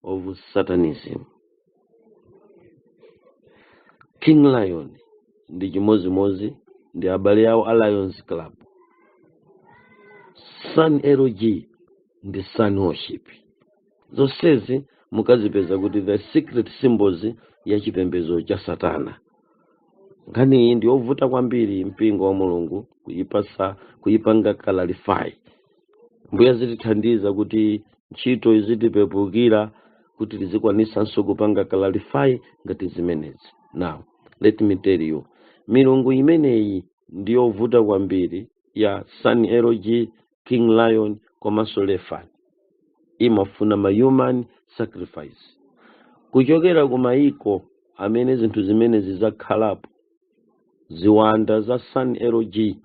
of Satanism. King Lion ndi chimozimozi ndi abale awo a Lions Club. Sun LG ndi sun worship. Zonsezi mukazipeza kuti the secret symbols ya chipembedzo cha satana. Nkhani iyi ndi yovuta kwambiri, mpingo wa Mulungu, kuyipasa, kuyipanga clarify. Mbuya zitithandiza kuti ntchito izitipepukira kuti tizikwanisanso kupanga clarify ngati zimenezi. Now let me tell you, milungu imeneyi ndiyovuta kwambiri, ya Sun LG, King Lion komanso Refan, imafuna ma human sacrifice kuchokera ku mayiko amene zinthu zimenezi zakhalapo. Ziwanda za Sun LG,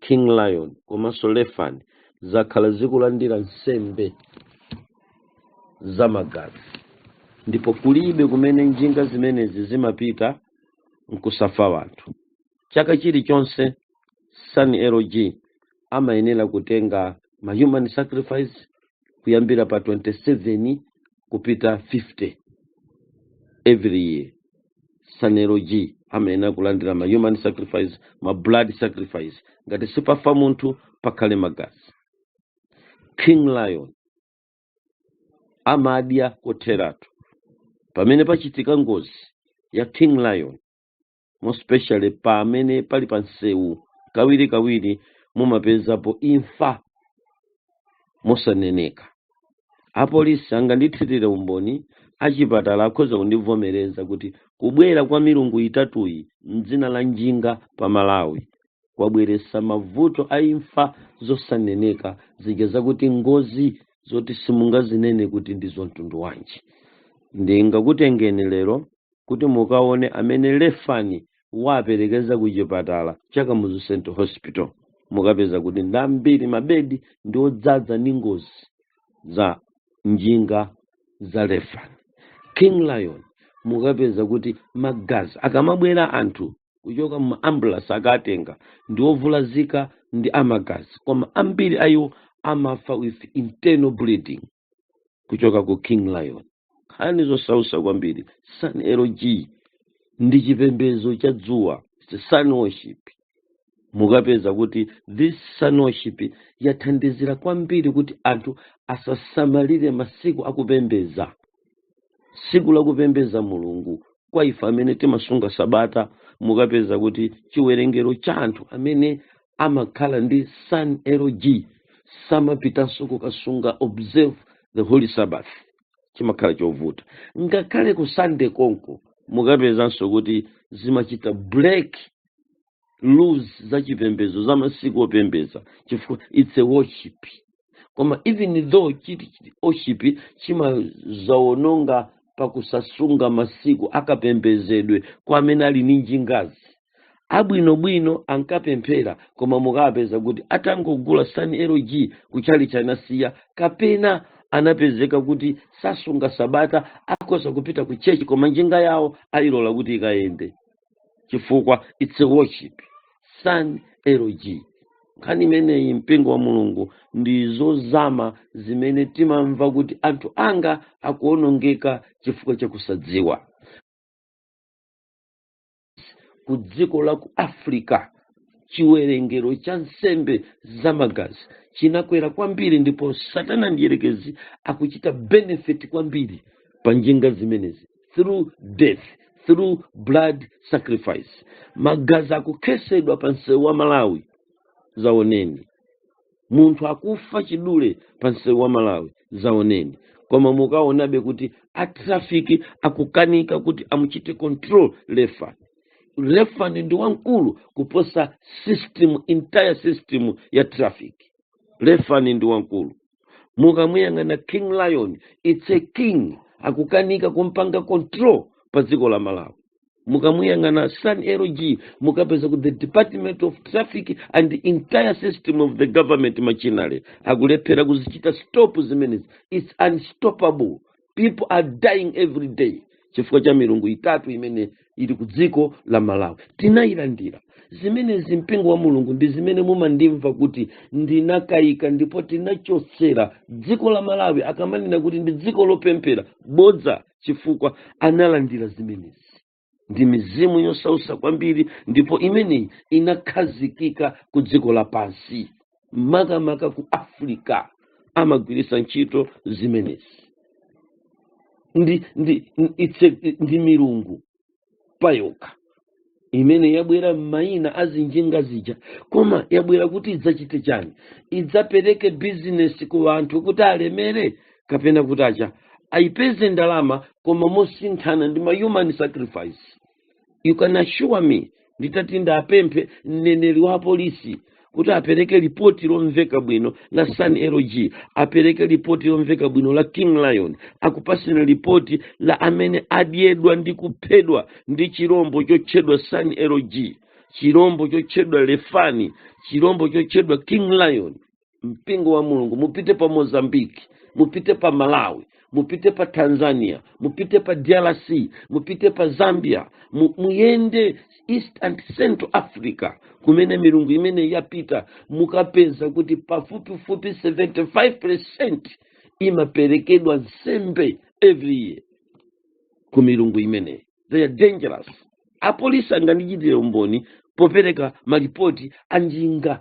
King Lion komanso Refan zakhala zikulandira nsembe zamagazi, ndipo kulibe kumene njinga zimenezi zimapita nkusafa wanthu. Chaka chilichonse Sun LG amayenera kutenga ma human sacrifice kuyambira pa 27 kupita 50 every year. Sun LG amayenera kulandira ma human sacrifice, ma blood sacrifice. Ngati sipafa munthu, pakhale magazi. King Lion amadya kotheratu. Pamene pachitika ngozi ya King Lion, more especially pamene pali pa msewu, kawiri kawiri mumapezapo imfa mosaneneka. Apolisi angandithirire umboni, achipatala akhoza kundivomereza kuti kubwera kwa milungu itatuyi mdzina la njinga pa Malawi kwabweretsa mavuto a imfa zosaneneka, zija zakuti ngozi zoti simungazinene kuti ndi zomtundu wanji. Ndingakutengeni lero kuti mukaone amene Lefani waperekeza ku chipatala cha Kamuzu Central Hospital. Mukapeza kuti ndambiri, mabedi ndi odzaza ndi ngozi za njinga za Lefani. King Lion, mukapeza kuti magazi akamabwera anthu kuchoka mu ambulance akatenga ndi ovulazika ndi amagazi, koma ambiri ayiwo amafa with internal bleeding kuchoka ku King Lion. Nkhani zosausa kwambiri. Sun LG ndi chipembedzo cha dzuwa, it's sun worship. Mukapeza kuti this sun worship yathandizira kwambiri kuti anthu asasamalire masiku akupembeza, tsiku lakupembeza Mulungu. Kwa ife amene timasunga sabata, mukapeza kuti chiwerengero cha anthu amene amakhala ndi Sun LG samapitanso kukasunga, observe the holy Sabbath, chimakhala chovuta. Ngakhale ku Sunday konko, mukapezanso kuti zimachita break rules za chipembedzo za masiku opembeza, chifukwa it's a worship. Koma even though chiti worship, chimazawononga pakusasunga masiku akapembezedwe kwa amene ali ndi njingazi. Abwinobwino ankapemphera, koma mukapeza kuti atangogula Sun LG, kuchali chanasiya, kapena anapezeka kuti sasunga sabata. Akhoza kupita ku church, koma njinga yawo ayilola kuti ikayende, chifukwa it's a worship, Sun LG. Nkhani imeneyi, mpingo wa Mulungu, ndi zozama zimene timamva kuti anthu anga akuonongeka chifukwa chakusadziwa. Ku dziko la ku Africa, chiwerengero cha nsembe zamagazi chinakwera kwambiri, ndipo satana ndiyerekezi akuchita benefit kwambiri pa njinga zimenezi through death, through blood sacrifice. Magazi akukhesedwa pa msewu wa Malawi, zaoneni. Munthu akufa chidule pa msewu wa Malawi, zaoneni. Koma mukaonabe kuti a traffic akukanika kuti amuchite control Refani. Refani ndi wamkulu kuposa system, entire system ya traffic. Refani ndi wamkulu. Mukamuyang'ana King Lion, it's a king, akukanika kumpanga control pa dziko la Malawi. Mukamuyang'ana Sun LG, mukapeza ku the Department of Traffic and the entire system of the government machinery akulephera kuzichita stop zimenezi. It's unstoppable. People are dying every day chifukwa cha milungu itatu imene ili ku dziko la Malawi. Tinayilandira Zimenezi, mpingo wa Mulungu, ndi zimene mumandimva kuti ndinakayika ndipo tinachotsera dziko la Malawi. Akamanena kuti ndi dziko lopemphera, bodza, chifukwa analandira zimenezi ndi mizimu yosausa kwambiri, ndipo imeneyi inakhazikika ku dziko lapansi, makamaka ku Africa. Amagwiritsa ntchito zimenezi ndi milungu payokha imene yabwera m'mayina a zinjinga zija. Koma yabwera kuti idzachite chani? Idzapereke bizinesi ku anthu kuti alemere, kapena kuti acha ayipeze ndalama, koma mosinthana ndi ma human sacrifice. You can assure me, nditati ndapemphe mneneri wa polisi kuti apereke ripoti lomveka bwino la Sun LG, apereke ripoti lomveka bwino la King Lion, akupaseni ripoti la amene adyedwa ndi kuphedwa ndi chirombo chotchedwa Sun LG, chirombo chotchedwa Lefani, chirombo chotchedwa King Lion. Mpingo wa Mulungu, mupite pa Mozambique, mupite pa Malawi, mupite pa Tanzania, mupite pa DRC, mupite pa Zambia, muyende East and Central Africa kumene milungu imene yapita, mukapeza kuti pafupifupi 75% imaperekedwa nsembe every year ku milungu imeneyi. They are dangerous. Apolisi angandichitire umboni popereka malipoti a njinga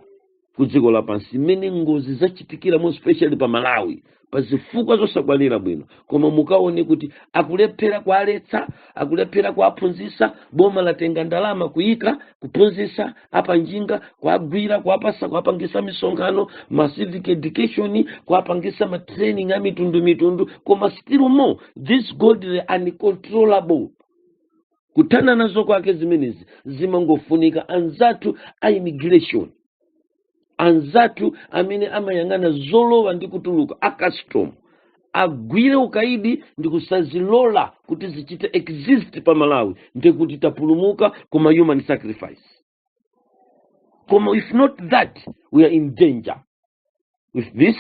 ku dziko lapansi mmene ngozi zachitikira, mo especially pa Malawi, pa zifukwa zosakwanira bwino. Koma mukaone kuti akulephera kualetsa, akulephera kuaphunzitsa. Boma latenga ndalama kuyika kuphunzitsa apanjinga, kuagwira, kuapasa, kuapangisa misonkhano, ma civic education, kuapangisa ma training a mitundu mitundu, koma still more this god, they are uncontrollable. Kuthana nazo kwake zimenezi zimangofunika anzathu a immigration, anzathu amene amayang'ana zolowa ndi kutuluka, a custom, agwire ukaidi ndi kusazilola kuti zichite exist pa Malawi, ndikuti tapulumuka kuma human sacrifice. Koma if not that, we are in danger with this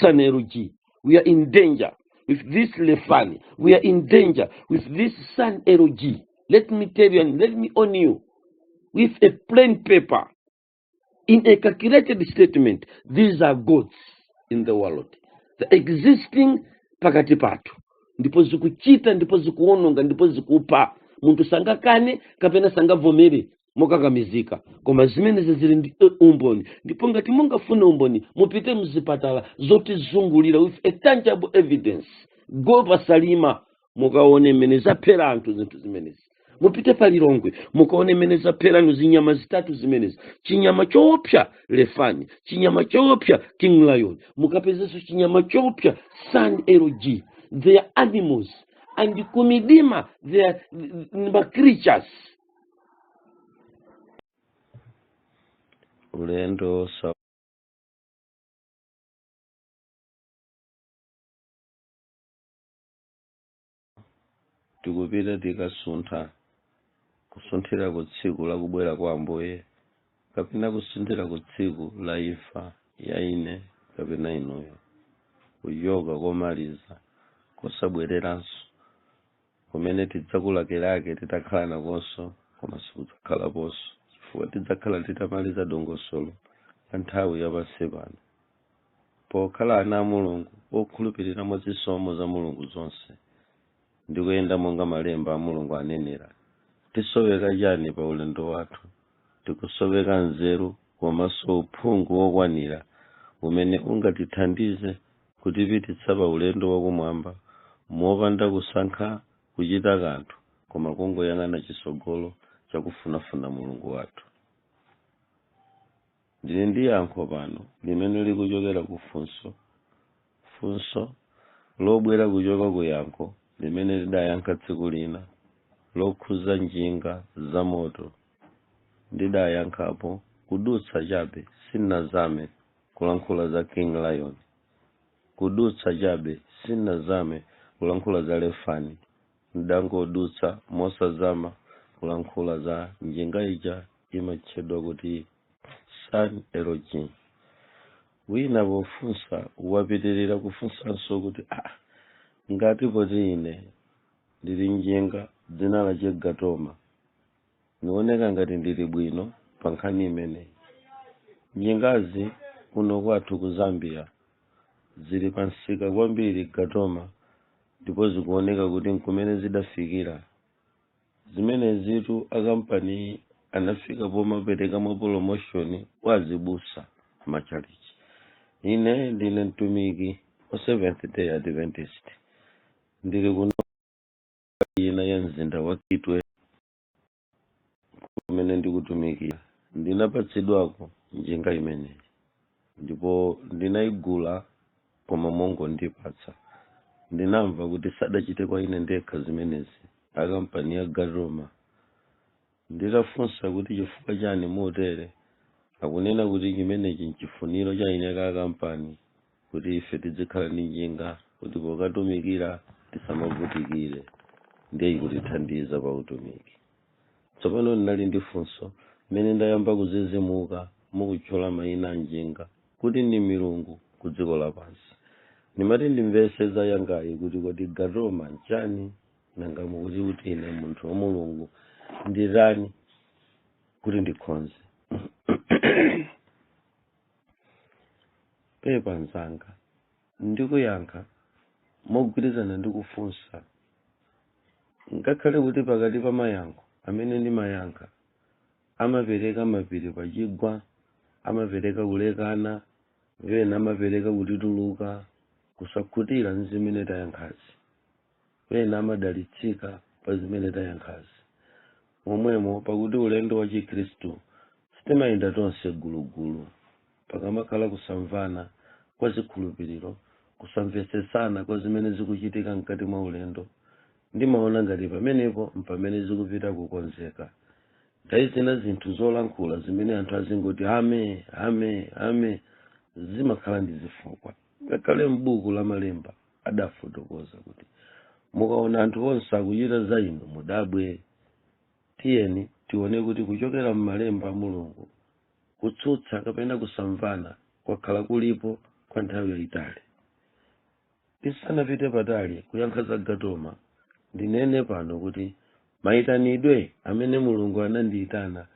Sun LG, we are in danger with this Lefani, we are in danger with this Sun LG. Let me tell you and let me own you with a plain paper in a calculated statement, these are gods in the world, the existing pakati pathu, ndipo zikuchita, ndipo zikuwononga, ndipo zikupha. Munthu sangakane kapena sangavomere mokakamizika, koma zimenezi zili ndi umboni. Ndipo ngati mungafune umboni, mupite mzipatala zotizungulira with a tangible evidence. Go pa Salima, mukaone mmene zaphera anthu zinthu zimenezi. Mupite pa Lilongwe, mukaone mmene zaphera anthu zinyama zitatu zimenezi: chinyama choopsa Lefani, chinyama choopsa King Lion, mukapezenso chinyama choopsa Sun LG. They are animals, and kumidima they are ma creatures. Ulendo sa tikupita, tikasuntha kusunthira ku tsiku la kubwera kwa Ambuye kapena kusunthira ku tsiku la imfa ya ine kapena inuyo, kuchoka komaliza kosabwereranso kumene tidzakulakelake titakhala nakonso, koma sikudzakhalaponso, chifukwa tidzakhala titamaliza dongosolo la nthawi yapansi pano. Pokhala ana a Mulungu okhulupirira mwa zisomo za Mulungu zonse ndi kuyenda monga malemba a Mulungu anenera, tisoweka chani pa ulendo wathu? Tikusoweka nzeru komanso uphungu wokwanira umene ungatithandize kutipititsa pa ulendo wakumwamba mopanda kusankha kuchita kanthu koma kungoyang'ana chitsogolo chakufunafuna Mulungu wathu. Ndili ndi yankho pano limene likuchokera ku funso, funso lobwera kuchoka ku yankho limene ndidayankha tsiku lina lokhuza njinga za moto. Ndidayankhapo kudutsa chabe, sindinazame kulankhula za King Lion, kudutsa chabe, sindinazame kulankhula za Lefani, ndidangodutsa mosazama kulankhula za njinga ija imatchedwa kuti Sun LG. Wina pofunsa wapitirira kufunsanso kuti, ah, ngati poti ine ndili njinga dzina lache Gatoma, nioneka ngati ndili bwino pa nkhani imeneyi. Njingazi kuno kwathu ku Zambia zili pa msika kwambiri, Gatoma, ndipo zikuoneka kuti nkumene zidafikira. Zimenezitu akampani anafika pomapereka mwa promotion kwa azibusa amachalichi. Ine ndine mtumiki wa Seventh Day Adventist, ndili kuno ina ya mzinda wa Kitwe kumene ndikutumikira. Ndinapatsidwako njinga imeneyi ndipo ndinayigula, koma mongondipatsa. Ndinamva kuti sadachite kwa ine ndekha zimenezi akampani ya Gatoma. Nditafunsa kuti chifukwa chani motere, akunena kuti chimenechi nchifuniro cha ine ka kampani kuti ife tizikhala ndi njinga kuti pokatumikira tisamavutikire, ndiye ikutithandiza pa utumiki. Tsopano ndinali ndi funso mmene ndayamba kuzizimuka mukutchula mayina a njinga kuti ndi milungu ku dziko lapansi. Ndimati ndimvese za yangayi kuti kodi Gatoma nchani? Nanga mukuti kuti ine munthu wa Mulungu nditani kuti ndikhonze? Pepa mzanga, ndikuyankha mogwirizana ndi kufunsa, ngakhale kuti pakati pa mayankho amene ndimayankha amapereka mapiri pachigwa, amapereka kulekana, pena amapereka kutituluka kusakhutira nzimene tayankhazi, pena amadalitsika pa zimene tayankhazi. Momwemo, pakuti ulendo wa Chikhristu sitimayenda tonse gulugulu. Pakamakhala kusamvana kwa zikhulupiriro, kusamvetsetsana kwa zimene zikuchitika mkati mwa ulendo, ndimaona ngati pamenepo mpamene zikupita kukonzeka. Nthawi zina zinthu zolankhula zimene anthu azingoti ame ame ame zimakhala ndi zifukwa. Ngakhale m'buku la Malemba adafotokoza kuti mukaona anthu onse akuchita za inu, mudabwe. Tiyeni tione kuti kuchokera m'malemba a Mulungu, kutsutsa kapena kusamvana kwakhala kulipo kwa nthawi yayitali. Tisanapite patali kuyankha za Gatoma, ndinene pano kuti mayitanidwe amene Mulungu anandiyitana,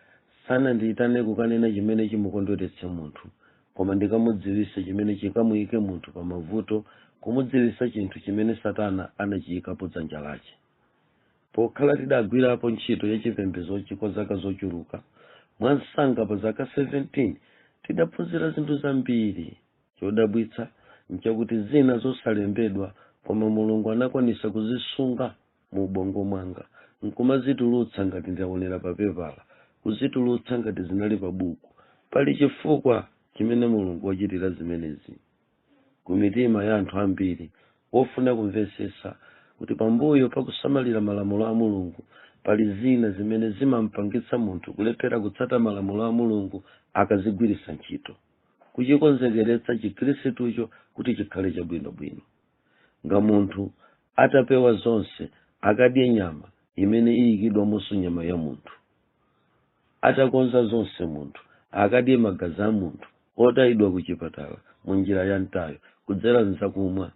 sanandiyitane kukanena chimene chimukondweretse munthu, koma ndikamudziwise chimene chikamuyike munthu pa mavuto, kumudziwisa chinthu chimene Satana anachiyikapo dzanja lache. Pokhala tidagwirapo ntchito ya chipembedzochi kwa zaka zochuluka, mwansanga pa zaka 17 tidaphunzira zinthu zambiri. Chodabwitsa nchakuti zina zosalembedwa, koma Mulungu anakwanisa kuzisunga mu ubongo mwanga nkumazitulutsa ngati ndaonera pa pepala, kuzitulutsa ngati zinali pa buku. Pali chifukwa chimene Mulungu wachitira zimenezi ku mitima ya anthu ambiri wofuna kumvetsetsa kuti pambuyo pakusamalira malamulo a Mulungu pali zina zimene zimampangitsa munthu kulephera kutsata malamulo a Mulungu akazigwiritsa ntchito, kuchikonzekeretsa Chikhristucho kuti chikhale chabwinobwino. Nga munthu atapewa zonse, akadye nyama imene iyikidwamonso nyama ya munthu. Atakonza zonse munthu, akadye magazi a munthu otayidwa ku chipatala mu njira ya mtayo kudzera mzakumwa.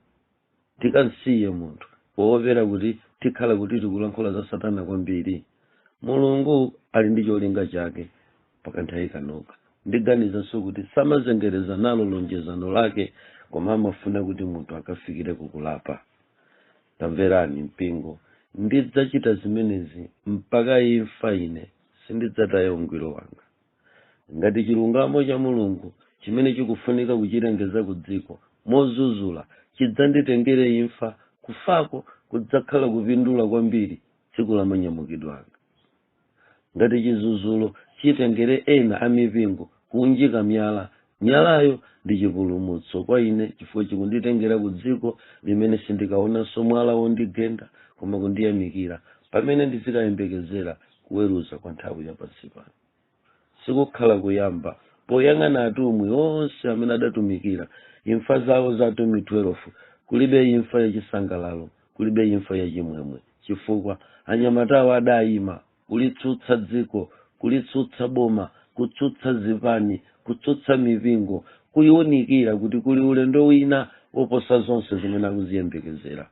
Tikamsiye munthu poopera kuti tikhala kuti tikulankhula za Satana kwambiri? Mulungu ali ndi cholinga chake pakanthawi kanoka. Ndiganizanso kuti samazengereza nalo lonjezano lake, koma amafuna kuti munthu akafikire kukulapa. Tamverani mpingo, ndidzachita zimenezi mpaka imfa. Ine sindidzataya ungwiro wanga. Ngati chilungamo cha Mulungu chimene chikufunika kuchilengeza ku dziko mozuzula chidzanditengere imfa, kufako kudzakhala kupindula kwambiri tsiku la manyamukidwe anga. Ngati chizuzulo chitengere ena a mipingo kuunjika miyala, miyalayo ndi chipulumutso kwa ine, chifukwa chikunditengera ku dziko limene sindikaonanso mwala wondigenda koma kundiyamikira, pamene ndizikayembekezera kuweruza kwa nthawi ya pansi pano. Sikukhala kuyamba poyang'ana atumwi onse amene adatumikira, imfa zawo za atumwi 12, kulibe imfa yachisangalalo, kulibe imfa yachimwemwe, chifukwa anyamatawo adayima kulitsutsa dziko, kulitsutsa boma, kutsutsa zipani, kutsutsa mipingo, kuyiwunikira kuti kuli ulendo wina woposa zonse zimene akuziyembekezera.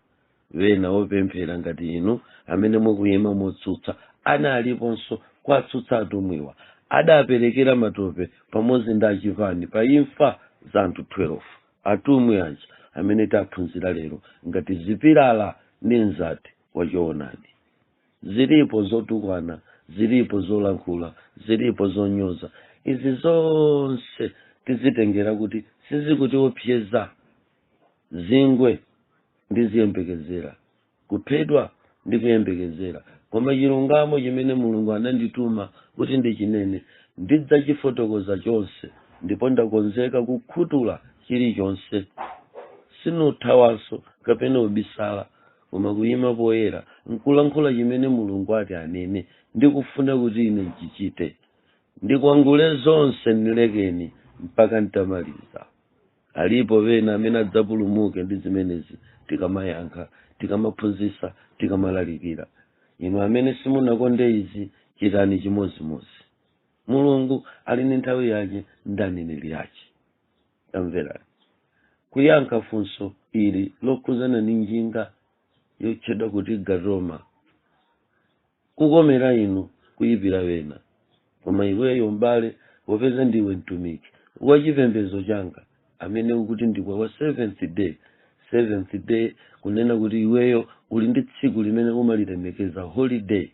Wena wopemphera ngati inu amene mukuyima motsutsa analiponso kwatsutsa atumwiwa. Adaperekera matope pamodzi ndi achipani pa imfa za anthu 12, atumwi aja amene taphunzira lero ngati zipilala ndi mzati wachoonadi. Zilipo zotukwana, zilipo zolankhula, zilipo zonyoza. Izi zonse tizitengera kuti sizikutiopseza. Zingwe ndiziyembekezera, kuphedwa ndikuyembekezera, koma chilungamo chimene Mulungu anandituma kuti ndichinene ndidzachifotokoza chonse, ndipo ndakonzeka kukhutula chilichonse. Sinuthawanso kapena ubisala, koma kuyima poyera nkulankhula chimene Mulungu ati anene ndikufuna kuti ine nchichite. Ndikwangule zonse, ndilekeni mpaka ntamaliza. Alipo pena amene adzapulumuke ndi zimenezi tikamayankha, tikamaphunzitsa, tikamalalikira. Inu amene simunakonde izi, chitani chimozimozi. Mulungu ali ndi nthawi yake ndi aneneri yake. Tamverani, kuyankha funso ili lokhuzana ndi njinga yotchedwa kuti Gatoma, kukomera inu, kuyipira wena. Koma iweyo m'bale, popeza ndiwe mtumiki wa chipembedzo changa amene ukuti ndiwe wa Seventh Day, Seventh Day kunena kuti iweyo uli ndi tsiku limene umalilemekeza, holiday,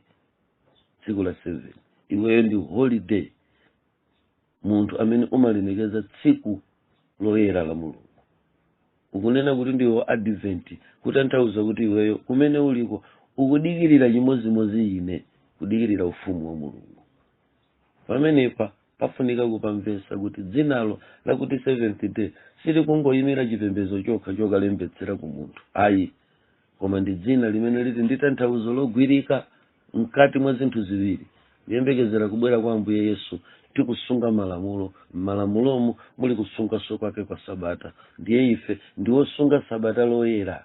tsiku la 7. Iweyo ndi holiday, munthu amene umalemekeza tsiku loyera la Mulungu. Ukunena kuti ndiwe Advent, kutanthauza kuti iweyo kumene uliko ukudikirira chimodzimodzi ine, kudikirira ufumu wa Mulungu. Pamenepa pafunika kupamvetsa kuti dzinalo lakuti Seventh Day silikungoyimira chipembedzo chokha chokalembetsera ku munthu, ayi, koma ndi dzina limene lili ndi tanthauzo logwirika mkati mwa zinthu ziwiri: kuyembekezera kubwera kwa Ambuye Yesu, tikusunga malamulo. M'malamulomo muli kusunganso kwake kwa sabata. Ndiye ife ndiwosunga sabata loyera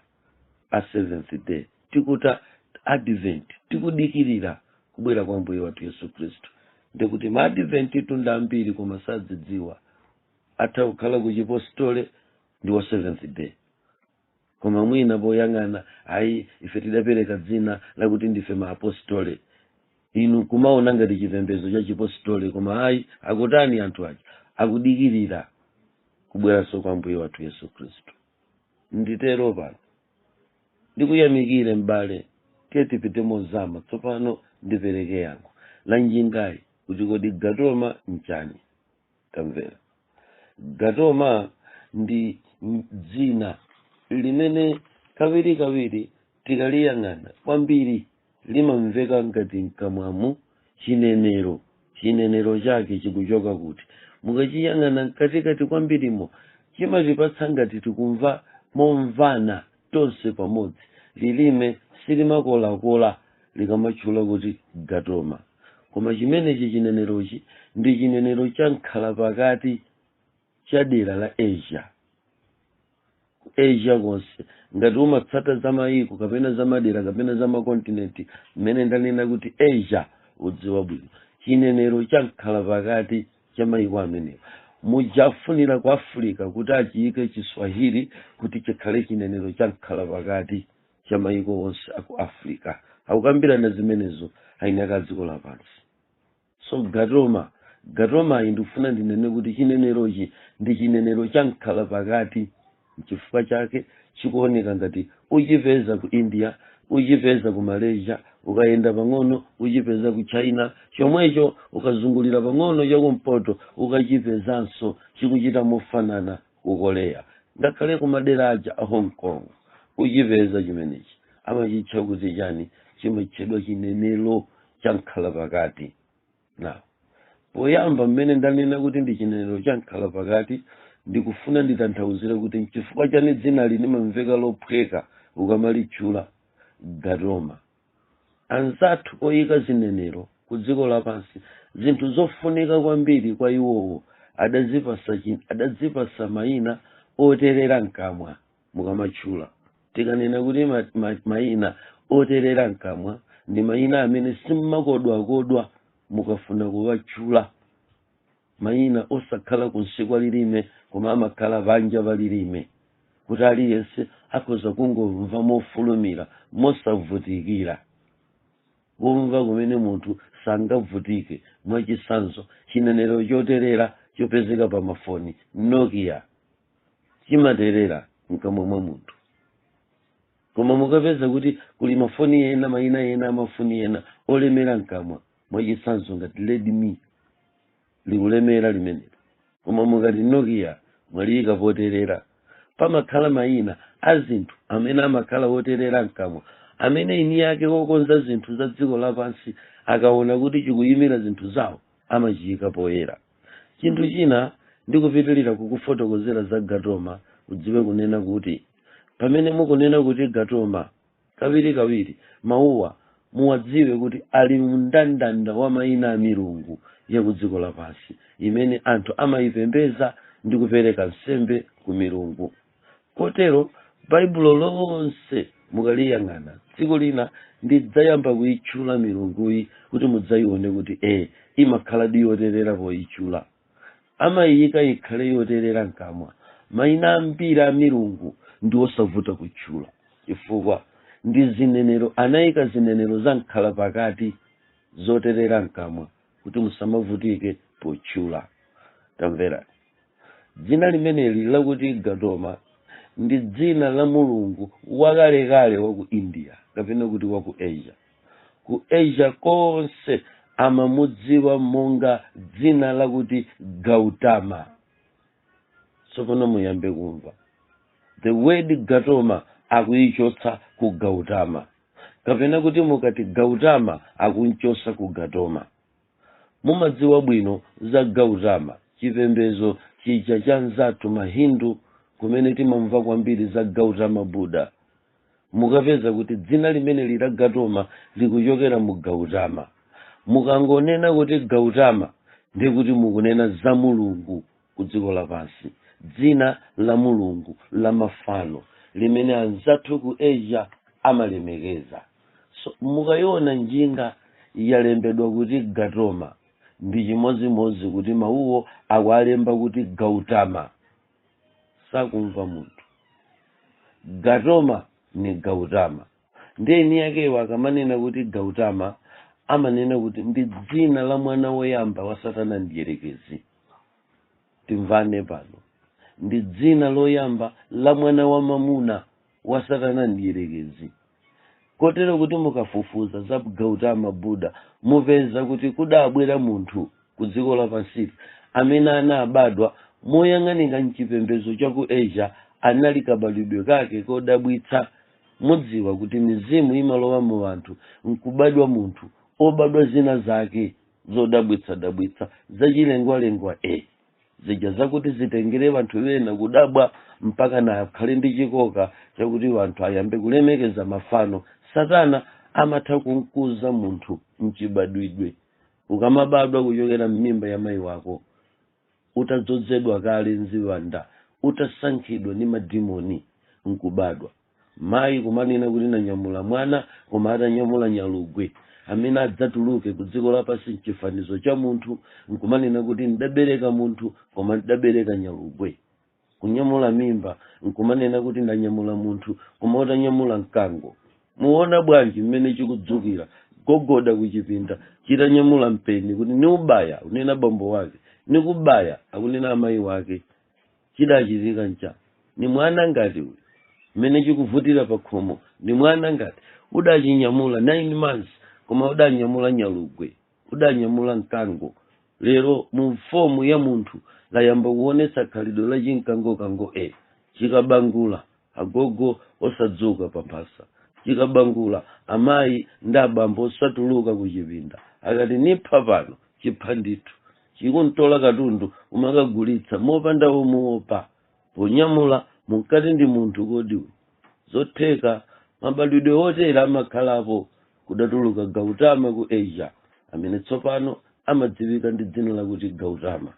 a Seventh Day, tikuta Advent, tikudikirira kubwera kwa Ambuye wathu Yesu Khristu. Ndikuti ma Advent tu ndi ambiri, koma sadzidziwa. Atha kukhala ku chipostole, ndi wa Seventh Day, koma mwina poyang'ana, ayi, ife tidapereka dzina lakuti ndife maapostole. Inu kumaona ngati chipembedzo cha chipostole, koma ayi. Akutani anthu aja? Akudikirira kubweranso kwa Ambuye wathu Yesu Khristu. Nditero pano ndikuyamikire, m'bale. Tiye tipite mozama. Tsopano ndipereke yankho la njingayi kuti kodi Gatoma nchani? Tamvera, Gatoma ndi dzina limene kawirikawiri tikaliyang'ana kwambiri limamveka ngati mkamwamu chinenero. Chinenero chake chikuchoka kuti? Mukachiyang'ana mkatikati kwambirimo, chimatipatsa ngati tikumva momvana tonse pamodzi. Lilime silimakolakola likamatchula kuti Gatoma, koma chimenechi, chinenerochi, ndi chinenero cha nkhala pakati cha dera la Asia. Asia konse, ngati umatsata za mayiko kapena za madera kapena za makontinenti, mmene ndanena kuti Asia, udziwa bwino chinenero cha nkhala pakati cha mayiko amenewa. Mujafunira ku Africa kuti achiyike Chiswahili kuti chikhale chinenero cha nkhala pakati cha mayiko onse aku Africa. Akukambirana zimenezo ayinaka dziko lapansi. So Gatoma, Gatomayi, ndikufuna ndinene kuti chinenerochi ndi chinenero cha nkhala pakati. Chifukwa chake chikuoneka ngati uchipeza ku India, uchipeza ku Malaysia, ukayenda pang'ono uchipeza ku China chomwecho, ukazungulira pang'ono chakumpoto ukachipezanso chikuchita mofanana ku Korea, ngakhale ku madera aja a Hong Kong uchipeza chimenechi. Amachitcha kuti chani? Chimatchedwa chinenero cha nkhala pakati. Na poyamba mmene ndanena kuti ndi chinenero cha nkhala pakati, ndikufuna nditanthauzire kuti nchifukwa chani dzina limamveka lophweka ukamalitchula Gatoma. Anzathu oyika zinenero ku dziko lapansi, zinthu zofunika kwambiri kwa iwowo adazipasa mayina oterera mkamwa mukamatchula. Tikanena kuti mayina oterera mkamwa, ndi mayina amene simmakodwakodwa mukafuna kuwatchula, mayina osakhala kunsi kwa lilime koma amakhala panja pa lilime, kuti aliyense akhoza kungomva mofulumira, mosavutikira. Kumva kumene munthu sangavutike. Mwachitsanzo, chinenero choterera chopezeka pa mafoni Nokia chimaterera mkamwa mwa munthu, koma mukapeza kuti kuli mafoni ena, mayina ena amafoni ena olemera mkamwa, mwachitsanzo ngati Redmi, likulemera limenelo, koma mukati Nokia mwaliyika poterera. Pamakhala mayina a zinthu amene amakhala oterera mkamwa, amene ini yake wokonza zinthu za dziko lapansi akaona kuti chikuyimira zinthu zawo amachiyika poyera. Chinthu china, ndikupitirira kukufotokozera za Gatoma, udziwe kunena kuti pamene mukunena kuti Gatoma kawirikawiri, mawuwa muwadziwe kuti ali mndandanda wa mayina a milungu ya ku dziko lapansi imene anthu amayipembeza ndi kupereka nsembe ku milungu. Kotero Baibulo lonse mukaliyang'ana, tsiku lina ndidzayamba kuyitchula milunguyi kuti mudzayione kuti imakhala di yoterera poyitchula, amayiyika ikhale yoterera mkamwa. Mayina ambiri a milungu ndi osavuta kutchula chifukwa ndi zinenero, anayika zinenero za mkhala pakati zoterera mkamwa kuti musamavutike potchula. Tamverani, dzina limeneli lakuti Gatoma ndi dzina la mulungu wakalekale wa ku India kapena kuti wa ku Asia. Ku Asia konse amamudziwa monga dzina lakuti Gautama. Tsopano muyambe kumva, the word Gatoma akuyichotsa ku Gautama, kapena kuti mukati Gautama akunchosa ku Gatoma. Mumadziwa bwino za Gautama, chipembedzo chija cha nzathu Mahindu kumene timamva kwambiri za Gautama Buddha. Mukapeza kuti dzina limene la Gatoma likuchokera mu Gautama. Mukangonena kuti Gautama, ndiye kuti mukunena za mulungu ku dziko lapansi, dzina la mulungu la mafano limene anzathu ku Asia amalemekeza. So mukayiona njinga yalembedwa kuti Gatoma, ndi chimodzimodzi kuti mawuwo akualemba kuti Gautama. Sakumva munthu, Gatoma ni Gautama. Ndiye eni yakewo akamanena kuti Gautama, amanena kuti ndi dzina la mwana woyamba wa Satana Mdierekezi. Timvane pano, ndi dzina loyamba la mwana wa mamuna wa Satana Mdierekezi, kotero kuti mukafufuza za Gautama Buddha mupeza kuti kudabwera munthu ku dziko lapansili amene anabadwa moyang'anika mchipembedzo cha ku Asia, anali kabadwidwe kake kodabwitsa. Mudziwa kuti mizimu imalowa mu anthu nkubadwa munthu obadwa zina zake zodabwitsadabwitsa, zachilengwalengwa, zija zakuti zitengere anthu ena kudabwa mpaka na akhale ndi chikoka chakuti anthu ayambe kulemekeza mafano. Satana amatha kumkuza munthu mchibadwidwe. Ukamabadwa kuchokera m'mimba ya mayi wako, utadzozedwa kale mziwanda, utasankhidwa ndi madimoni nkubadwa, mayi kumanena kuti nanyamula mwana, koma atanyamula nyalugwe amene adzatuluke ku dziko lapansi mchifanizo cha munthu, nkumanena kuti ndabereka munthu koma ndabereka nyalugwe. Kunyamula mimba nkumanena kuti ndanyamula munthu, koma utanyamula mkango. Muona bwanji mmene chikudzukira gogoda kuchipinda chitanyamula mpeni kuti niubaya, unena bambo wake, nikubaya, akunena amayi wake. Chidachitika ncha ni mwana ngati uyu mmene chikuvutira pa khomo, ni mwana ngati udachinyamula 9 months, koma udanyamula nyalugwe, udanyamula mkango. Lero mu form ya munthu layamba kuonetsa khalidwe la chimkangokango. Chikabangula, agogo osadzuka pamphasa. Chikabangula, amayi ndi abambo osatuluka kuchipinda. Akati nipha pano, chipha ndithu. Chikuntola katundu umakagulitsa mopanda umuopa ponyamula, munkati ndi munthu kodi uyu? Zotheka, mabadwidwe otere amakhalapo. Kudatuluka Gautama ku Asia amene tsopano amadziwika ndi dzina lakuti Gautama.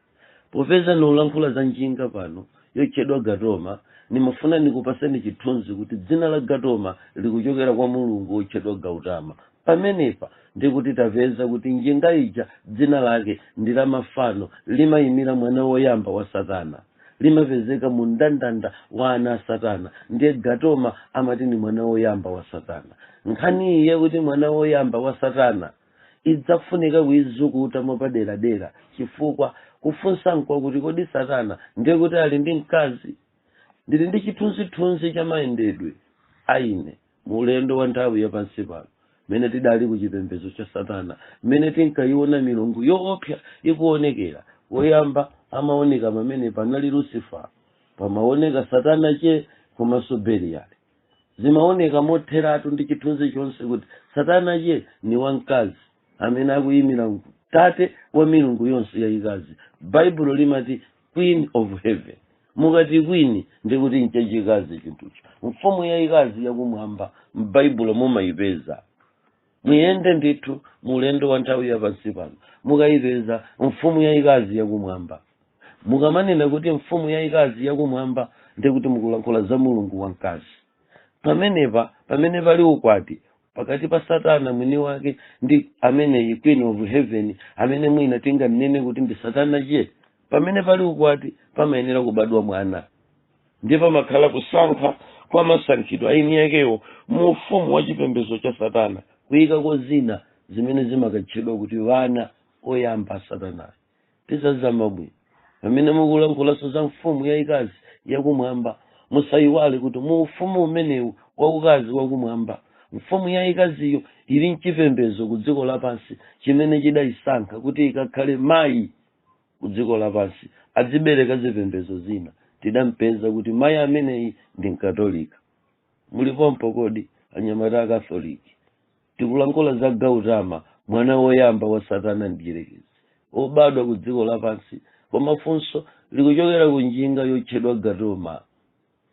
Popeza niulankhula za njinga pano yotchedwa Gatoma, nimafuna nikupaseni chithunzi kuti dzina la Gatoma likuchokera kwa mulungu wotchedwa Gautama. Pamenepa ndikuti tapeza kuti njinga ija dzina lake ndi la mafano, limayimira mwana woyamba wa Satana. Limapezeka mu mndandanda wa ana a Satana. Ndiye Gatoma amati ni mwana woyamba wa Satana. Nkhani iyi yakuti mwana woyamba wa Satana idzafunika kuizukuta mwapaderadera, chifukwa kufunsa nkwakuti, kodi Satana ndiye kuti ali ndi mkazi? Ndili ndi chithunzithunzi cha mayendedwe aine mu ulendo wa nthawi yapansi pano, mmene tidali ku chipembedzo cha Satana, mmene tinkayiona milungu yoopsa ikuonekera. Woyamba amaoneka pamene panali Lucifer, pamaoneka Satana che komanso Beliyali. Zimaoneka motheratu ndi chithunzi chonse kuti Satana che ni wamkazi amene akuyimira tate wa milungu yonse yayikazi. Baibulo limati Queen of Heaven. Mukati queen, ndikuti nchachikazi chinthucho. Mfumu yayikazi yakumwamba m'Baibulo mumayipeza. Muyende ndithu mulendo wa nthawi yapansi pano, mukayipeza mfumu yayikazi yakumwamba. Mukamanena kuti mfumu yayikazi yakumwamba, ndikuti mukulankhula za mulungu wamkazi. Pamenepa pamene pali ukwati pakati pa Satana mwini wake ndi ameneyi Queen of Heaven, amene mwina tinganene kuti ndi Satana che, pamene pali ukwati pamayenera kubadwa mwana. Ndiye pamakhala kusankha kwa masankhidwe aini yakewo mu ufumu wa chipembedzo cha Satana, kuyikako zina zimene zimakatchedwa kuti vana oyamba a Satanayo. Tizazama bwino pamene mukulankhulaso za mfumu yayikazi yakumwamba. Musayiwale kuti mu ufumu umenewu wakukazi wakumwamba, mfumu yayikaziyo ili mchipembedzo ku dziko lapansi chimene chidayisankha kuti ikakhale mayi ku dziko lapansi, adzibereka zipembedzo zina. Tidampeza kuti mayi ameneyi ndi Mkatolika. Mulipompo kodi, anyamata Akatholiki? Tikulankhula za Gautama, mwana woyamba wa Satana mdierekezi, obadwa ku dziko lapansi, koma funso likuchokera ku njinga yotchedwa Gatoma.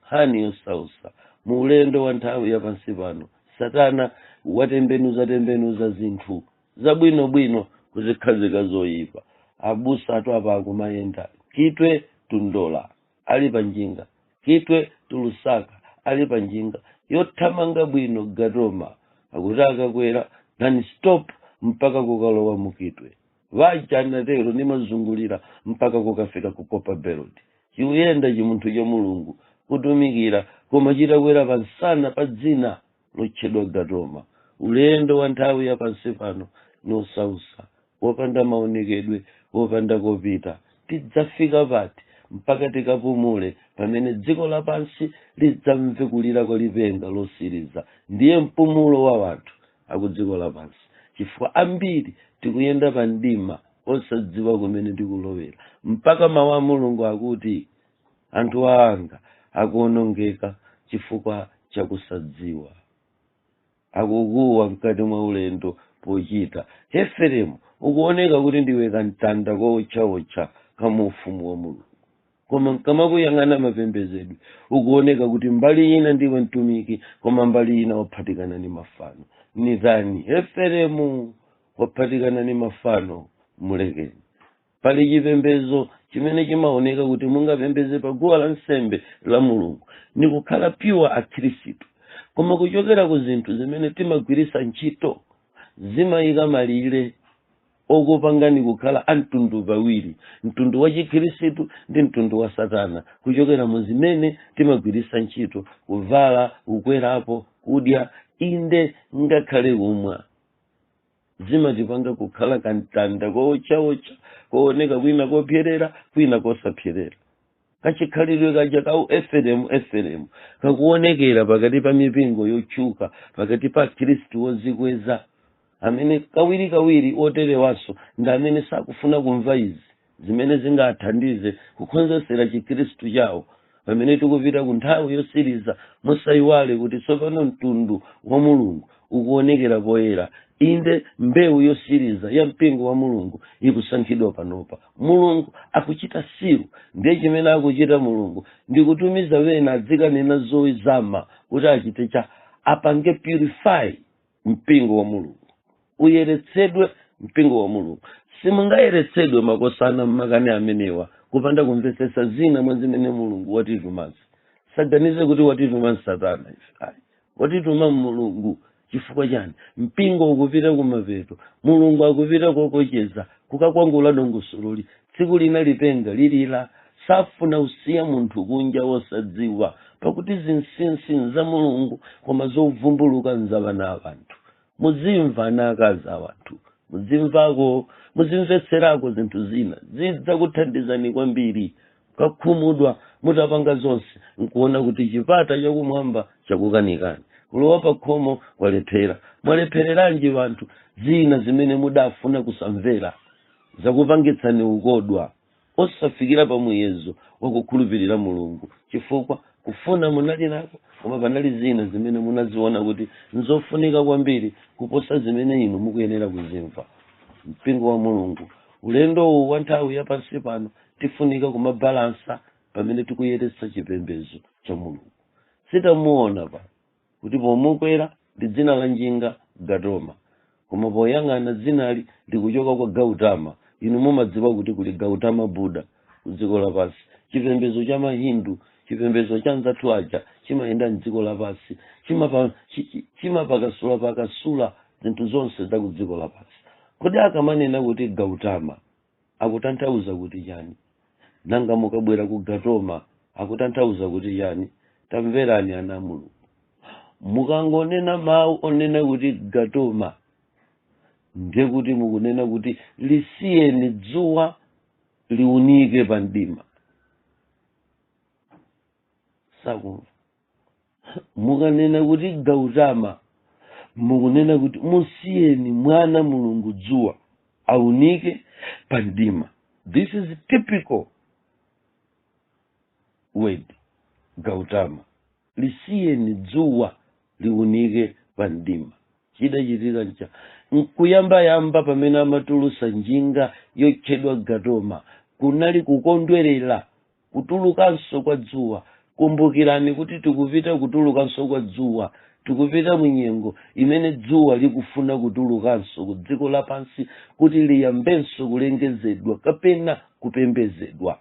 Nkhani yosausa mu ulendo wa nthawi yapansi pano, Satana watembenuza tembenuza zinthu zabwinobwino kuzikhazika zoyipa. Abusa atu apa akumayenda Kitwe to Ndola ali pa njinga, Kitwe to Lusaka ali pa njinga yothamanga bwino Gatoma. Akuti akakwera non stop mpaka kukalowa mukitwe vaja, anatero nimazungulira mpaka kukafika ku Copperbelt. Chikuyenda chimunthu cha Mulungu kutumikira, koma chitakwera pansana pa dzina lotchedwa Gatoma. Ulendo wa nthawi ya pansi pano ni osausa, wopanda maonekedwe, wopanda kopita. Tidzafika pati mpaka tikapumule? Pamene dziko lapansi lidzamve kulira kwa lipenga losiriza, ndiye mpumulo wa wanthu aku dziko lapansi, chifukwa ambiri tikuyenda pa mdima osadziwa kumene tikulowera, mpaka mawu a Mulungu akuti anthu anga akuonongeka chifukwa chakusadziwa. Akukuwa mkati mwa ulendo pochita Efereimu, ukuoneka kuti ndiwe kamtanda kowotchawotcha kamuufumu wa Mulungu, koma nkamakuyang'ana mapembedzedwe, ukuoneka kuti mbali ina ndiwe mtumiki, koma mbali ina waphatikana ni mafano. Nidhani Efereimu waphatikana ni mafano, mulekeni. Pali chipembedzo chimene chimaoneka kuti mungapembeze pa guwa la nsembe la Mulungu ni kukhala pure akhristu, koma kuchokera ku zinthu zimene timagwirisa ntchito zimayika malire okupangani kukhala a mtundu pawiri, mtundu wa chikhristu ndi mtundu wa Satana, kuchokera mu zimene timagwirisa ntchito, kuvala, kukwerapo, kudya, inde ngakhale kumwa, zimatipanga kukhala kamtanda kowotchawotcha kooneka kwina kopyerera, kwina kosapyerera. Kachikhalidwe kaja ka Efereimu, Efereimu kakuonekera pakati pa mipingo yotchuka, pakati pa Khristu wozikweza, amene kawirikawiri oterewanso ndi amene sakufuna kumva izi zimene zingathandize kukonzesera chikhristu chawo. Pamene tikupita ku nthawi yosiriza, musayiwale kuti tsopano mtundu wa Mulungu ukuonekera poyera. Inde, mbewu yosiriza ya mpingo wa Mulungu ikusankhidwa panopa. Mulungu akuchita seal. Ndiye chimene akuchita Mulungu ndikutumiza wena adzikanena zozama kuti achite cha apange purify mpingo wa Mulungu, uyeretsedwe mpingo wa Mulungu. Simungayeretsedwe, makosana, mmakani amenewa kupanda kumvetsetsa zina mwa zimene Mulungu watitumazi. Saganize kuti watituma Satana ife, ayi, watituma Mulungu. Chifukwa chani? Mpingo ukupita kumapeto. Mulungu akupita kokocheza kukakwangula dongosololi. Tsiku lina lipenga lilila. Safuna kusiya munthu kunja wosadziwa, pakuti zinsinsi za Mulungu, koma zovumbuluka nzabana abantu. Muzimva, ana akazi awanthu, muzimvako, muzimvetserako zinthu zina, zidzakuthandizani kwambiri. Kakhumudwa mutapanga zonse, nkuona kuti chipata chakumwamba chakukanikani kulowa pa khomo, kwalephera. Mwalephereranji vanthu? Zina zimene mudafuna kusamvera zakupangitsani ukodwa osafikira pa muyezo wakukhulupirira Mulungu, chifukwa kufuna munali nako, koma panali zina zimene munaziona kuti nzofunika kwambiri kuposa zimene inu mukuyenera kuzimva. Mpingo wa Mulungu, ulendo uwu wa nthawi yapansi pano, tifunika kumabalansa pamene tikuyeretsa chipembedzo cha Mulungu. Sitamuona pa kuti pomukwera ndi dzina la njinga Gatoma, koma poyang'ana dzinali likuchoka kwa Gautama. Inu mumadziwa kuti kuli Gautama Buddha ku dziko lapansi. Chipembedzo cha Mahindu, chipembedzo cha nzathu aja, chimayenda mdziko lapansi, chimapakasula pakasula zinthu zonse za ku dziko lapansi. Kodi akamanena kuti Gautama akutanthauza kuti chani? Nanga mukabwera ku Gatoma akutanthauza kuti chani? Tamverani, ana a Mulungu, mukangonena mawu onena kuti Gatoma, ndiye kuti mukunena kuti lisiyeni dzuwa liunike pa mdima. Sakumva. Mukanena kuti Gautama, mukunena kuti musiyeni mwana Mulungu dzuwa aunike pa mdima. This is typical word, Gautama, lisiyeni dzuwa liunike pa mdima. Chidachitika ncha nkuyambayamba pamene amatulusa njinga yotchedwa Gatoma, kunali kukondwerera kutulukanso kwa dzuwa. Kumbukirani kuti tikupita kutulukanso kwa dzuwa, tikupita munyengo imene dzuwa likufuna kutulukanso ku dziko lapansi kuti liyambenso kulengezedwa kapena kupembezedwa.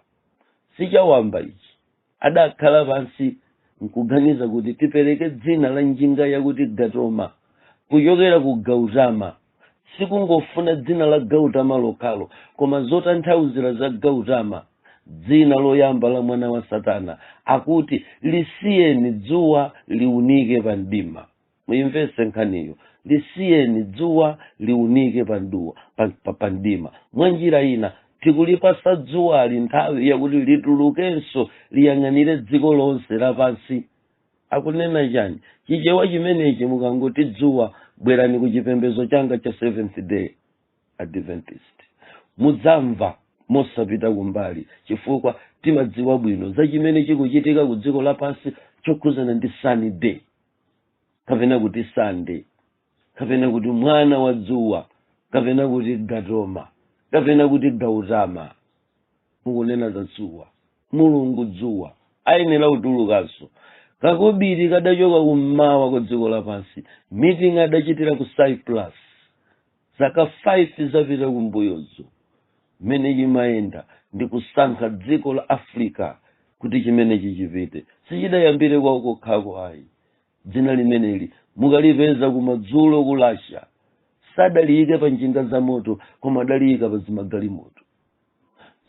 Sichawamba ichi. Adakhala pansi nkuganiza kuti tipereke dzina la njinga yakuti Gatoma kuchokera ku Gautama. Sikungofuna dzina la Gautama lokhalo, koma zotanthauzira za Gautama, dzina loyamba la mwana wa Satana, akuti lisiyeni dzuwa liunike pa mdima. Muyimvese nkhaniyo: lisiyeni dzuwa liunike pa mduwa pa mdima. Mwa njira ina, tikulipasa dzuwali nthawi yakuti litulukenso, liyang'anire dziko lonse lapansi. Akunena chani Chichewa chimenechi? Mukangoti dzuwa, bwerani ku chipembedzo changa cha Seventh Day Adventist, mudzamva mosapita kumbali, chifukwa timadziwa bwino za chimene chikuchitika ku dziko lapansi chokhuzana ndi Sunday, kapena kuti Sunday, kapena kuti mwana wa dzuwa, kapena kuti Gatoma, kapena kuti Gautama. Mukunena za dzuwa, Mulungu dzuwa ayenera kutulukanso. Kakobiri kadachoka kummawa kwa dziko lapansi, meeting adachitira ku Cyprus zaka 5 zapita kumbuyozo, mmene chimayenda ndi kusankha dziko la Africa kuti chimene chichipite. Sichidayambire kwawo kokhako ayi. Dzina limeneli mukalipeza kumadzulo ku Russia. Sadaliyike pa njinga za moto, koma adaliyika pa zimagalimoto.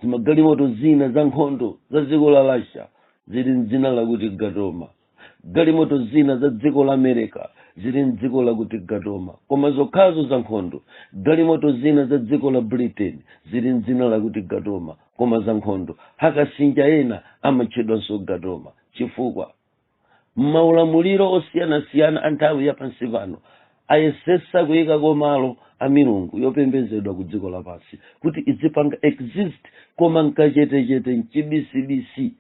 Zimagalimoto zina za nkhondo za dziko la Russia zili mdzina lakuti Gatoma. Galimoto zina za dziko la America zili mdziko lakuti Gatoma, koma zokhazo za nkhondo. Galimoto zina za dziko la Britain zili mdzina lakuti Gatoma, koma za nkhondo. Akasinja ena amatchedwanso Gatoma, chifukwa maulamuliro osiyanasiyana a nthawi yapansi pano ayesesa kuyikako malo a milungu yopembedzedwa ku dziko lapansi kuti izipanga exist, koma mkachetechete, mchibisibisi.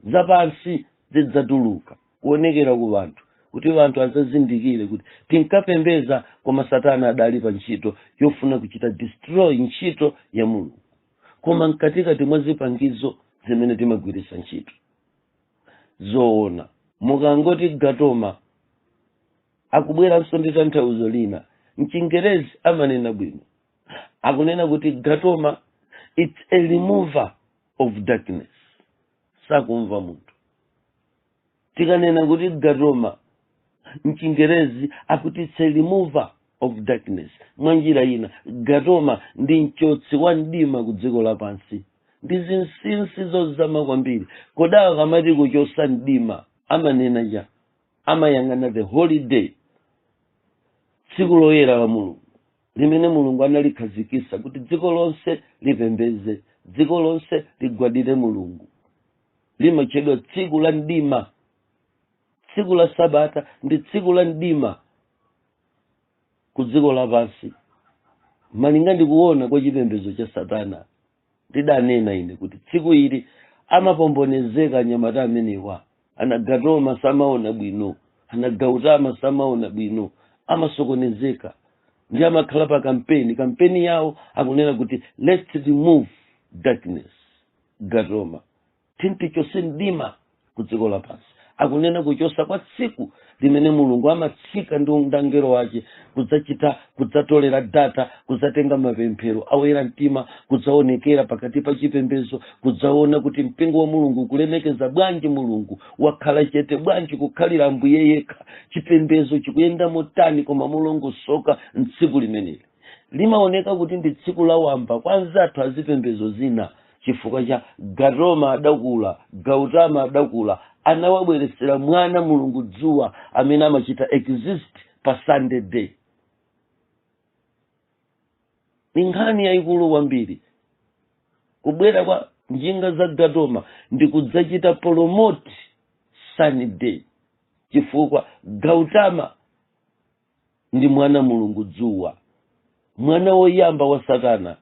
Zapansi zidzatuluka kuonekera ku vanthu kuti vanthu adzazindikire kuti tinkapembeza, koma Satana adali pa ntchito yofuna kuchita destroy ntchito ya Mulungu, koma mkatikati mwa zipangizo zimene timagwiritsa ntchito. Zoona, mukangoti Gatoma, akubweranso ndi tanthauzo lina. Mchingerezi amanena bwino, akunena kuti Gatoma, it's a remover of darkness. Sakumva munthu. Tikanena kuti Gatoma, mchingerezi akuti it's a remover of darkness. Mwa njira ina, Gatoma ndi mchotsi wa mdima ku dziko lapansi. Ndi zinsinsi zozama kwambiri. Kodi akamati kuchosa mdima amanena cha amayang'ana the holiday, tsiku loyera la Mulungu limene Mulungu analikhazikisa kuti dziko lonse lipembeze, dziko lonse ligwadire Mulungu, limatchedwa tsiku la mdima. Tsiku la Sabata ndi tsiku la mdima ku dziko lapansi malinga ndi kuona kwa chipembedzo cha Satana. Ndidanena ine kuti tsiku ili amapombonezeka anyamata amenewa, anagatoma samaona bwino, anagautama samaona bwino, amasokonezeka ndi amakhala pa kampeni. Kampeni yawo akunena kuti, "Let's remove darkness." Gatoma tintichose mdima ku dziko lapansi, akunena kuchosa kwa tsiku limene Mulungu amatsika ndi angelo ake kudzachita, kudzatolera data, kudzatenga mapemphero awera mtima, kudzaonekera pakati pa chipembedzo, kudzaona kuti mpingo wa Mulungu kulemekeza bwanji Mulungu, wakhala chete bwanji kukhalira Ambuye yekha, chipembedzo chikuyenda motani. Koma mulongosoka mtsiku limeneli limaoneka kuti ndi tsiku la wamba kwa anzathu azipembedzo zina, chifukwa cha Gatoma adakula, Gautama adakula, anawabweresera mwana Mulungu dzuwa amene amachita exist pa Sunday day. Ni nkhani yayikulu kwambiri. Kubwera kwa njinga za Gatoma ndi kudzachita promote Sunday, chifukwa Gautama ndi mwana Mulungu dzuwa. Mwana woyamba wa Satana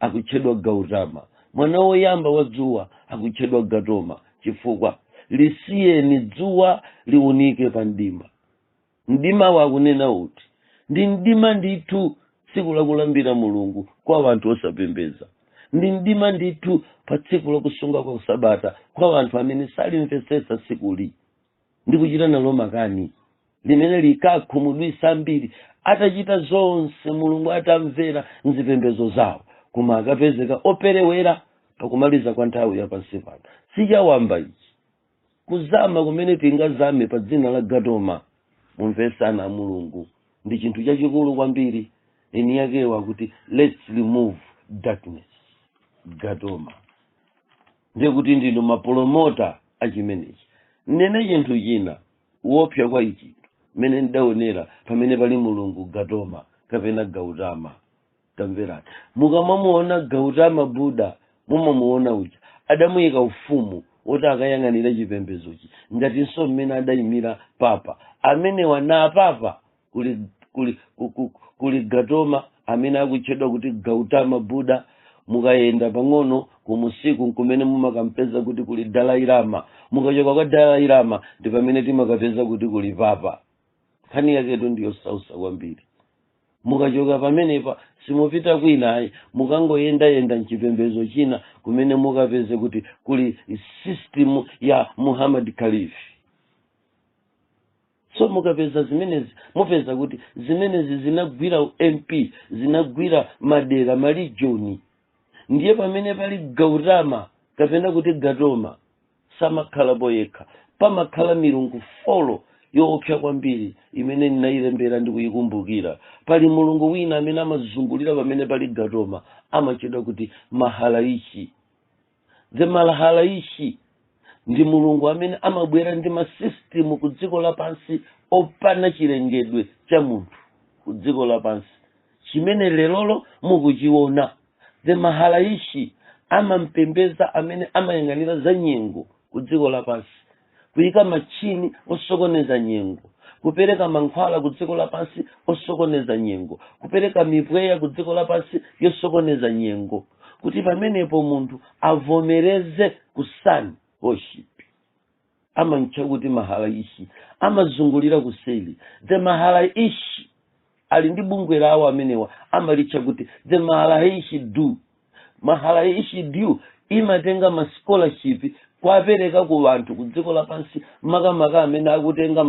akutchedwa Gautama, mwana woyamba wa dzuwa akutchedwa Gatoma, chifukwa lisiyeni dzuwa liunike pa mdima. Mdima wakunena uti ndi mdima ndithu. Tsiku lakulambira Mulungu kwa anthu osapembedza ndi mdima ndithu, pa tsiku lakusunga kwa Sabata kwa anthu amene salimvetsetsa tsikuli ndi kuchita nalo makani, limene likakhumudwisa ambiri atachita zonse Mulungu atamvera mzipembedzo zawo, koma akapezeka operewera pakumaliza kwa nthawi yapansi pano. Sichawamba ichi, kuzama kumene tingazame pa dzina la Gatoma. Mumvesana Mulungu ndi chinthu chachikulu kwambiri. Eni yakewa kuti, "Let's remove darkness." Gatoma ndiye kuti ndinu ma promoter achimenechi. Nene chinthu china wopsa kwa ichi mmene ndidaonera pamene pali Mulungu Gatoma kapena Gautama. Tamverani, mukamamuona Gautama Buddha, mumamuona uja adamuyika ufumu woti akayang'anira chipembezochi, ngatinso mmene adayimira papa amenewa na papa. Kuli Gatoma amene akutchedwa kuti Gautama Buddha. Mukayenda pang'ono kumusiku nkumene mumakampeza kuti kuli Dalai Lama. Mukachoka kwa Dalai Lama ndi pamene timakapeza kuti kuli papa. Nkhani yaketu ndiyosausa kwambiri. Mukachoka pamenepa simupita kwina ayi, mukangoyendayenda mchipembedzo china kumene mukapeze kuti kuli system ya Muhammad Khalifi. So mukapeza zimenezi, mupeza kuti zimenezi zinagwira MP, zinagwira madera, ma region. Ndiye pamene pali Gautama kapena kuti Gatoma samakhalapo yekha, pamakhala milungu four yoopsa kwambiri imene ndinayilembera ndi kuyikumbukira. Pali mulungu wina amene amazungulira pamene pali Gatoma, amachedwa kuti Mahalaishi. The Mahalaishi ndi mulungu amene amabwera ndi ma system ku dziko lapansi opana chilengedwe cha munthu ku dziko lapansi chimene lerolo mukuchiona. The Mahalaishi amampembeza amene amayang'anira za nyengo ku dziko lapansi, kuyika machini osokoneza nyengo, kupereka mankhwala ku dziko lapansi osokoneza nyengo, kupereka mipweya ku dziko lapansi yosokoneza nyengo, kuti pamenepo munthu avomereze ku sun worship. Amantcha kuti Mahalaishi, amazungulira kuseli. The Mahalaishi ali ndi bungwe lawo amenewa, amalitcha kuti the Mahalaishi do. Mahalaishi do imatenga ma scholarship kwapereka ku anthu ku dziko lapansi, makamaka amene akutenga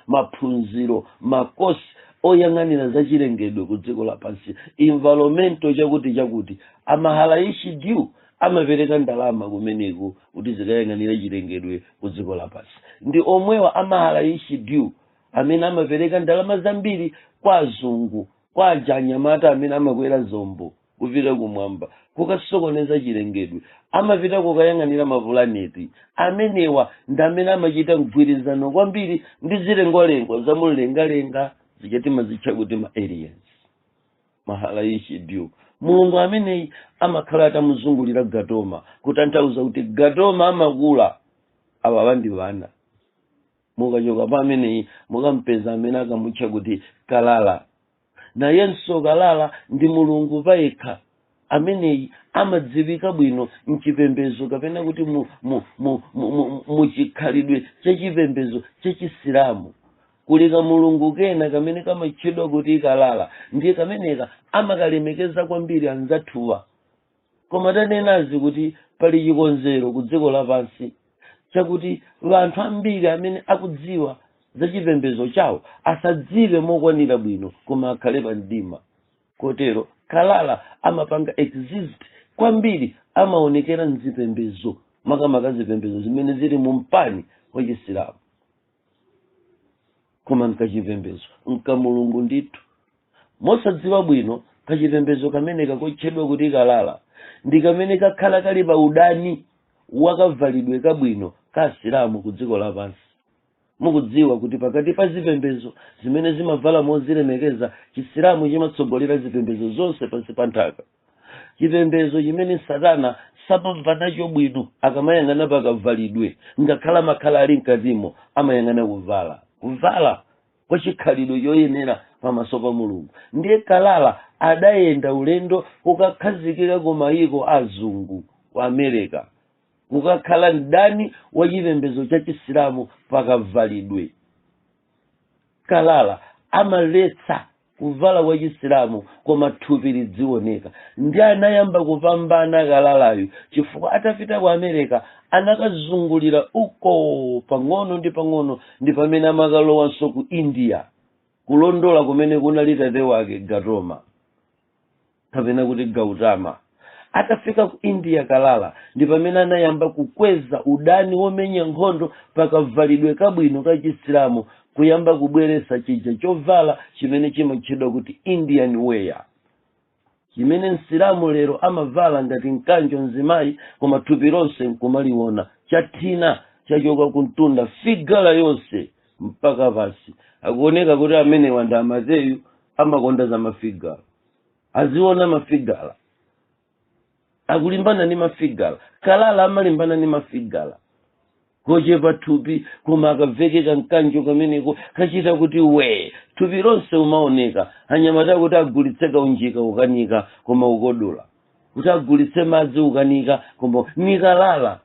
maphunziro ma makosi oyang'anira zachilengedwe ku dziko lapansi, environmental chakuti chakuti. Amahalaishi do amapereka ndalama kumeneko kuti zikayang'anira chilengedwe ku dziko lapansi. Ndi omwewa Amahalaishi do amene amapereka ndalama zambiri kwa azungu, kwa aja anyamata amene amakwera zombo kupita kumwamba. Kukasokoneza chilengedwe, amapita kukayang'anira mapulaneti. Amenewa ndi amene amachita mgwirizano kwambiri ndi zilengwalengwa zamumlengalenga zija timazitcha kuti ma aliens, mahalaishi. Mulungu ameneyi amakhala atamuzungulira Gatoma, kutanthauza kuti Gatoma amakula. Awawa ndi vana. Mukachoka pa ameneyi, mukampeza amene akamutcha kuti Kalala. Nayenso Kalala ndi mulungu payekha. Ameneyi amadziwika bwino mchipembezo, kapena kuti mu chikhalidwe chachipembezo chachisilamu. Kulika mulungu kena kamene kamatchedwa kuti Kalala, ndiye kameneka amakalemekeza kwambiri anzathuwa. Koma tanenazi kuti pali chikonzero ku dziko lapansi chakuti vanthu ambiri amene akudziwa za chipembedzo chawo asadziwe mokwanira bwino, koma akhale pa mdima. Kotero Kalala amapanga exist kwambiri, amaonekera mzipembedzo, makamaka zipembedzo zimene zili mu mpani wa Chisilamu. Koma nkachipembedzo nkamulungu ndithu. Mosadziwa bwino, kachipembedzo kamene kakotchedwa kuti Kalala ndi kamene kakhala kali pa udani wakavalidwe kabwino ka Asilamu ku dziko lapansi. Mukudziwa kuti pakati pa zipembedzo zimene zimavala mozilemekeza, Chisilamu chimatsogolera zipembedzo zonse pansi pa nthaka. Chipembedzo chimene Satana samamva nacho bwino akamayang'ana pakavalidwe, ngakhala makhala ali mkatimo, amayang'ana kuvala, kuvala kwa chikhalidwe choyenera pamaso pa Mulungu. Ndiye Kalala adayenda ulendo kukakhazikika ku mayiko azungu, ku America, kukakhala mdani wa chipembedzo cha Chisilamu pakavalidwe. Kalala amaletsa kuvala kwa Chisilamu, koma thupi lidzioneka. Ndi anayamba kupambana Kalalayo chifukwa atapita ku America anakazungulira uko pang'ono ndi pang'ono, ndi pamene amakalowanso ku India kulondola kumene kunali tate wake Gatoma, kapena kuti Gautama. Atafika ku India Kalala, ndi pamene anayamba kukweza udani womenya nkhondo pakavalidwe kabwino ka Chisilamu, kuyamba kubweretsa chija chovala chimene chimatchedwa kuti Indian wear, chimene Msilamu lero amavala ngati mkanjo mzimayi, koma thupi lonse nkumaliona chathina, chachoka kumtunda, figure yonse mpaka pasi. Akuoneka kuti amenewa ndi Amateyu, amakonda za mafigure, aziona mafigure, akulimbana ndi mafigure. Kalala amalimbana ndi mafigure kochepa thupi, koma akavekeka mkanjo kameneko kachita kuti we, thupi lonse umaoneka. Anyamata kuti agulitse kaunjika ukanika, koma ukodola kuti agulitse madzi ukanika, koma nikalala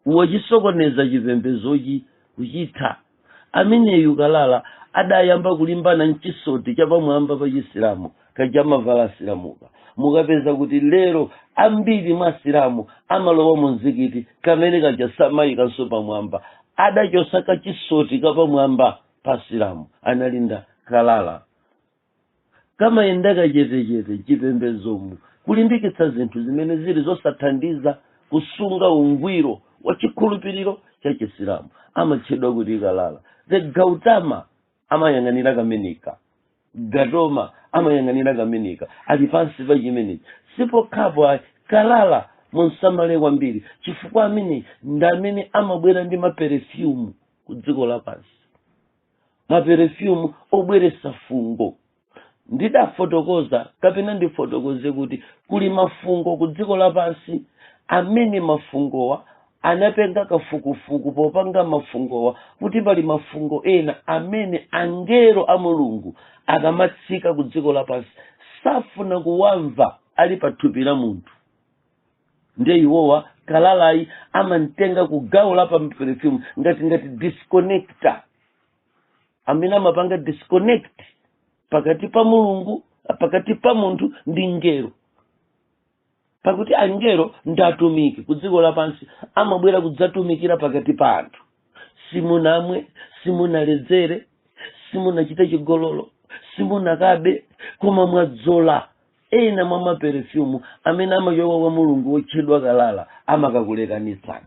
wachisokoneza chipembezochi kuchitha. Ameneyu Kalala adayamba kulimbana mchisoti chapamwamba pa Chisilamu kachamavala Asilamuka. Mukapeza kuti lero ambiri mwa Asilamu amalowa mu mzikiti, kamene kaja samayikanso pamwamba. Adachosa kachisoti kapamwamba pa Asilamu analinda Kalala. Kamayenda kachetechete chipembezomu, kulimbikitsa zinthu zimene zili zosathandiza kusunga ungwiro wa chikhulupiriro cha Chisilamu. Amatchedwa kuti Kalala. The Gautama amayang'anira kameneka, Gatoma amayang'anira kameneka, ali pansi pa chimenechi. Sipokhapo ayi, Kalala munsamale kwambiri, chifukwa amene ndi amene amabwera ndi maperfume ku dziko lapansi, maperfume obweretsa fungo. Ndidafotokoza, kapena ndifotokoze kuti kuli mafungo ku dziko lapansi amene mafungowa anapenga kafukufuku popanga mafungowa, kuti pali mafungo ena amene angelo a Mulungu akamatsika ku dziko lapansi safuna kuwamva ali pa thupi la munthu. Ndiye iwowa Kalalayi amamtenga ku gawo la pa perfume ngati disconnector, amene amapanga disconnect pakati pa Mulungu, pakati pa munthu ndi ngelo, pakuti angelo ndi atumiki ku dziko lapansi, amabwera kudzatumikira pakati pa anthu. Simunamwe, simunaledzere, simunachite chigololo, simunakabe, koma mwadzola ena mwa maperfume amene amachoka kwa mulungu wotchedwa Kalala, amakakulekanitsani.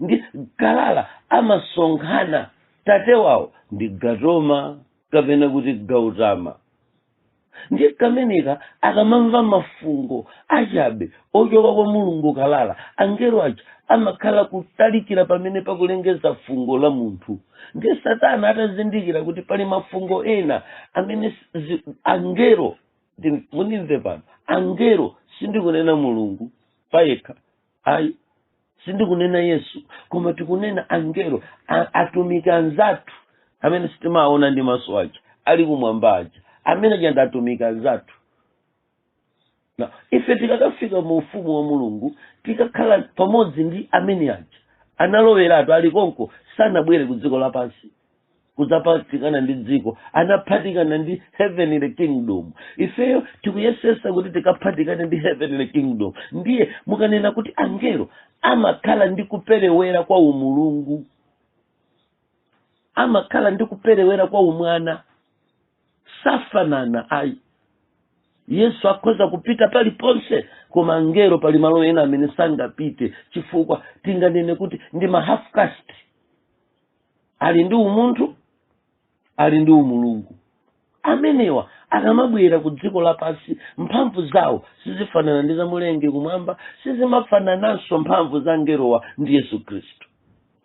Ndi Kalala amasonkhana, tate wawo ndi Gatoma kapena kuti Gautama. Ndiye kameneka akamamva mafungo achabe ochoka kwa mulungu kalala, angelo aja amakhala kutalikira pamene pakulengeza fungo la munthu. Ndiye Satana atazindikira kuti pali mafungo ena amene angelo, mundimve pano, angelo, sindikunena Mulungu payekha ayi, sindikunena Yesu, koma tikunena angelo, atumiki anzathu amene sitimaona ndi maso aja, ali kumwamba aja, amene aja ndi atumiki anzathu. Na ife tikakafika mu ufumu wa Mulungu, tikakhala pamodzi ndi amene aja analoweratu, ali konko, sanabwere ku dziko lapansi kudzaphatikana ndi dziko, anaphatikana ndi heavenly kingdom. Ifeyo tikuyesesa kuti tikaphatikane ndi heavenly kingdom. Ndiye mukanena kuti angelo amakhala ndi kuperewera kwa umulungu, amakhala ndi kuperewera kwa umwana, safanana ayi. Yesu akhoza kupita paliponse, koma angelo pali malo ena amene sangapite, chifukwa tinganene kuti ndi ma half caste, ali ndi umunthu, ali ndi umulungu. Amenewa akamabwera ku dziko lapansi, mphamvu zawo sizifanana ndi za Mulengi kumwamba, sizimafanananso mphamvu za angelowa ndi Yesu Khristu.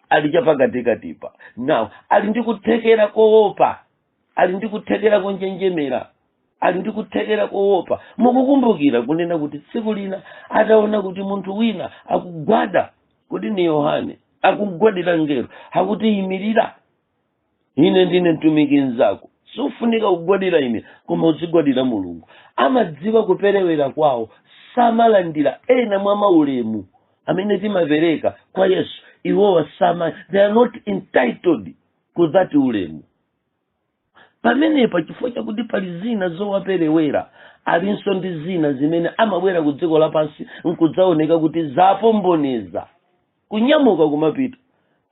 Ali chapakatikatipa. Now ali ndi kuthekera koopa, ali ndi kuthekera konjenjemera, ali ndi kuthekera koopa. Mukukumbukira kunena kuti tsiku lina ataona kuti munthu wina akugwada, kuti ni Yohane akugwadira ngelo, akuti, "Imirira, ine ndine mtumiki mnzako, sufunika kugwadira ine koma uzigwadira Mulungu." Amadziwa kuperewera kwawo, samalandira ena mwa maulemu amene timapereka kwa Yesu. Iwowa sama, they are not entitled ku that ulemu pamenepa, chifukwa chakuti pali zina zowaperewera. Alinso ndi zina zimene amabwera ku dziko lapansi nkudzaoneka kuti zapomboneza, kunyamuka kumapita.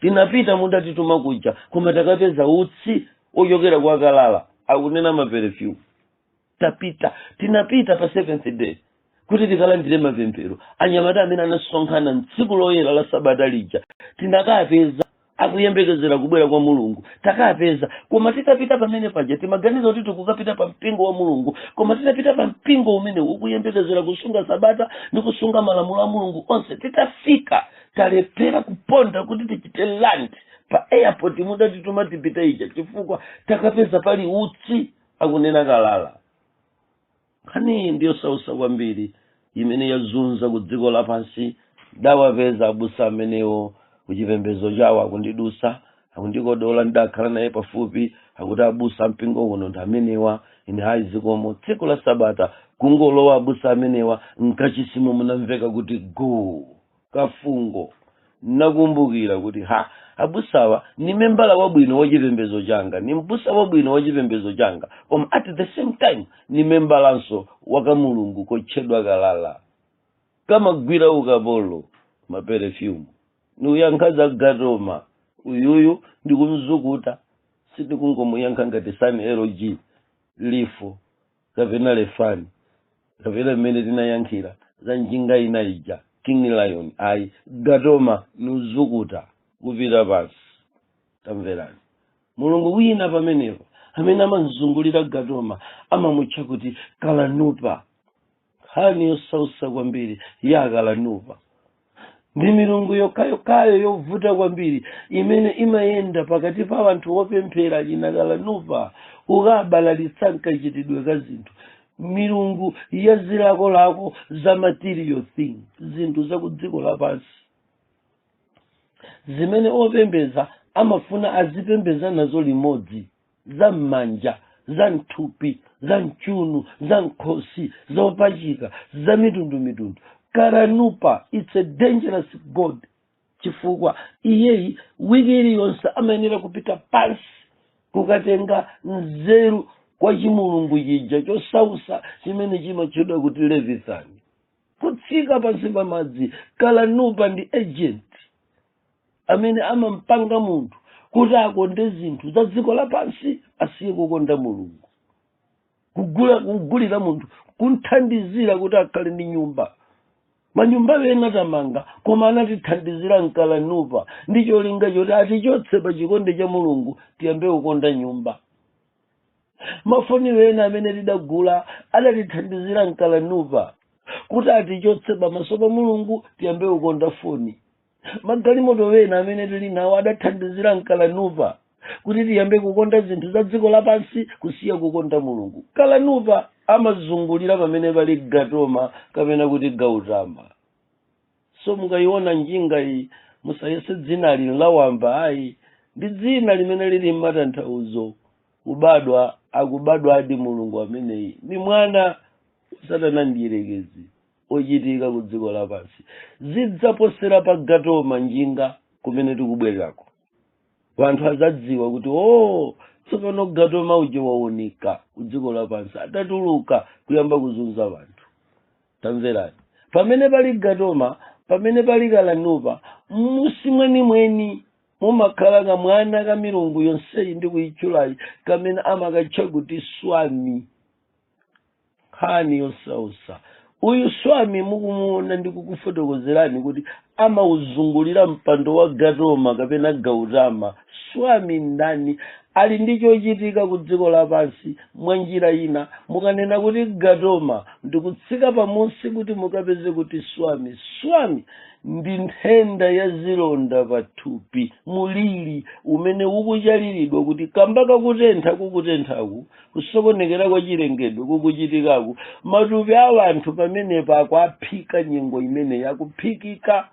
"Tinapita mundatituma kuja, koma takapeza utsi ochokera kwa kalala," akunena ma perfume. "Tapita, tinapita pa seventh day kuti tikalandire mapemphero. Anyamata amene anasonkhana mtsiku loyera la sabata lija tinakapeza akuyembekezera kubwera kwa Mulungu, takapeza. Koma titapita pamene paja, timaganiza kuti tikukapita pa mpingo wa Mulungu, koma titapita pa mpingo umene ukuyembekezera kusunga sabata ndi kusunga malamulo a Mulungu onse, titafika talephera kuponda kuti tichite land pa airport mudatituma tipite ija, chifukwa takapeza pali utsi," akunena kalala. Nkhaniyi ndiyo sausa kwambiri imene yazunza ku dziko lapansi. Dawapeza abusa amenewo kuchipembedzo chawo, akundidusa, akundikodola, ndidakhala naye pafupi, akuti, "Abusa mpingo uno ndi amenewa." Ine, "Hayi, zikomo." Tsiku la sabata kungolowa abusa amenewa mkachisimo, munamveka kuti guu kafungo. Nakumbukira kuti ha, abusawa ni membala wabwino wa chipembedzo changa, ni mbusa wabwino wa chipembedzo changa, koma at the same time ni membalanso wakamulungu kotchedwa kalala, kamagwira ukapolo ma perfume. Niuyankha za gatoma uyuyu ndikumzukuta, sindikungomuyankha ngati San LG lifo kapena lefani kapena mmene tinayankhira za njinga ina ija, King Lion, ayi. Gatoma niuzukuta kupita pansi. Tamverani, mulungu wina pamenepo amene amamzungulira gatoma amamutcha kuti Kalanupa. Nkhani yosausa kwambiri ya Kalanupa ndi milungu yokhayokhayo yovuta kwambiri imene imayenda pakati pa anthu opemphera china Kalanupa, kukabalalitsa nkachitidwe ka zinthu. Milungu ya zilakolako za material thing, zinthu za ku dziko lapansi zimene opembeza amafuna azipembeza nazo limodzi, za m'manja, za mthupi, za mchunu, za mkhosi, zopachika, za mitundumitundu. Karanupa, it's a dangerous god, chifukwa iyeyi wiki iliyonse amayenera kupita pansi kukatenga nzeru kwa chimulungu chija chosausa chimene chimatchedwa kuti Leviathan, kutsika pansi pa madzi. Kalanupa ndi agent amene amampanga munthu kuti akonde zinthu za dziko lapansi, asiye kukonda Mulungu. Kugula, kugulira munthu, kunthandizira kuti akhale ndi nyumba. Manyumba ena tamanga, koma anatithandizira nkalanupa ndi cholinga choti atichotse pa chikondi cha Mulungu, tiyambe kukonda nyumba. Mafoni ena amene tidagula adatithandizira mkalanupa kuti atichotse pamaso pa Mulungu, tiyambe kukonda foni. Magalimoto ena amene tili nawo adathandizira mkalanupa kuti tiyambe kukonda zinthu za dziko lapansi, kusiya kukonda Mulungu. Kalanupa amazungulira pamene pali Gatoma kapena kuti Gautama. So mukayiona njinga iyi, musayese dzinali lawamba, ayi, ndi dzina limene lili mmatanthauzo. Kubadwa akubadwa adi Mulungu ameneyi ni mwana Satana ndiyerekezi ochitika ku dziko lapansi. Zidzaposera pa Gatoma, njinga kumene tikubwererako. Anthu azadziwa kuti, o, tsopano Gatoma uja waoneka ku dziko lapansi, atatuluka kuyamba kuzunza anthu. Tamverani, pamene pali Gatoma, pamene pali Kalanupa, musi mwenimweni mumakhala kamwana ka milungu yonseyi ndi kuyitchulayi, kamene amakatcha kuti Swami. Nkhani yosausa, uyu Swami mukumuona ndi kukufotokozerani kuti amauzungulira mpando wa Gatoma kapena Gautama. Swami ndani? Ali ndi chochitika ku dziko lapansi mwa njira ina. Mukanena kuti Gatoma, ndikutsika pamunsi kuti mukapeze kuti Swami. Swami ndi nthenda ya zilonda pathupi, mulili umene ukuchaliridwa kuti kamba kakutentha kukutenthaku, kusokonekera kwa chilengedwe kukuchitikaku, matupi a anthu pamenepo akuaphika. Nyengo imeneyi akuphikika,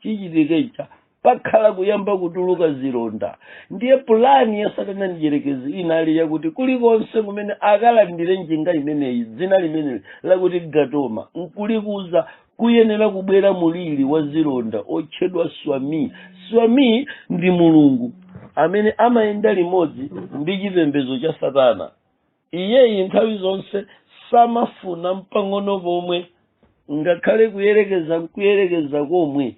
chichitikecha pakhala kuyamba kutuluka zilonda. Ndiye pulani ya Satana ndiyerekezi inali yakuti kulikonse kumene akalandire njinga imeneyi, dzina limeneli lakuti Gatoma, nkulikuza, kuyenera kubwera mulili wa zilonda otchedwa Swami. Swami ndi mulungu amene amayenda limodzi ndi chipembedzo cha Satana. Iyeyi nthawi zonse samafuna mpang'ono pomwe, ngakhale kuyerekeza nkuyerekeza komwe,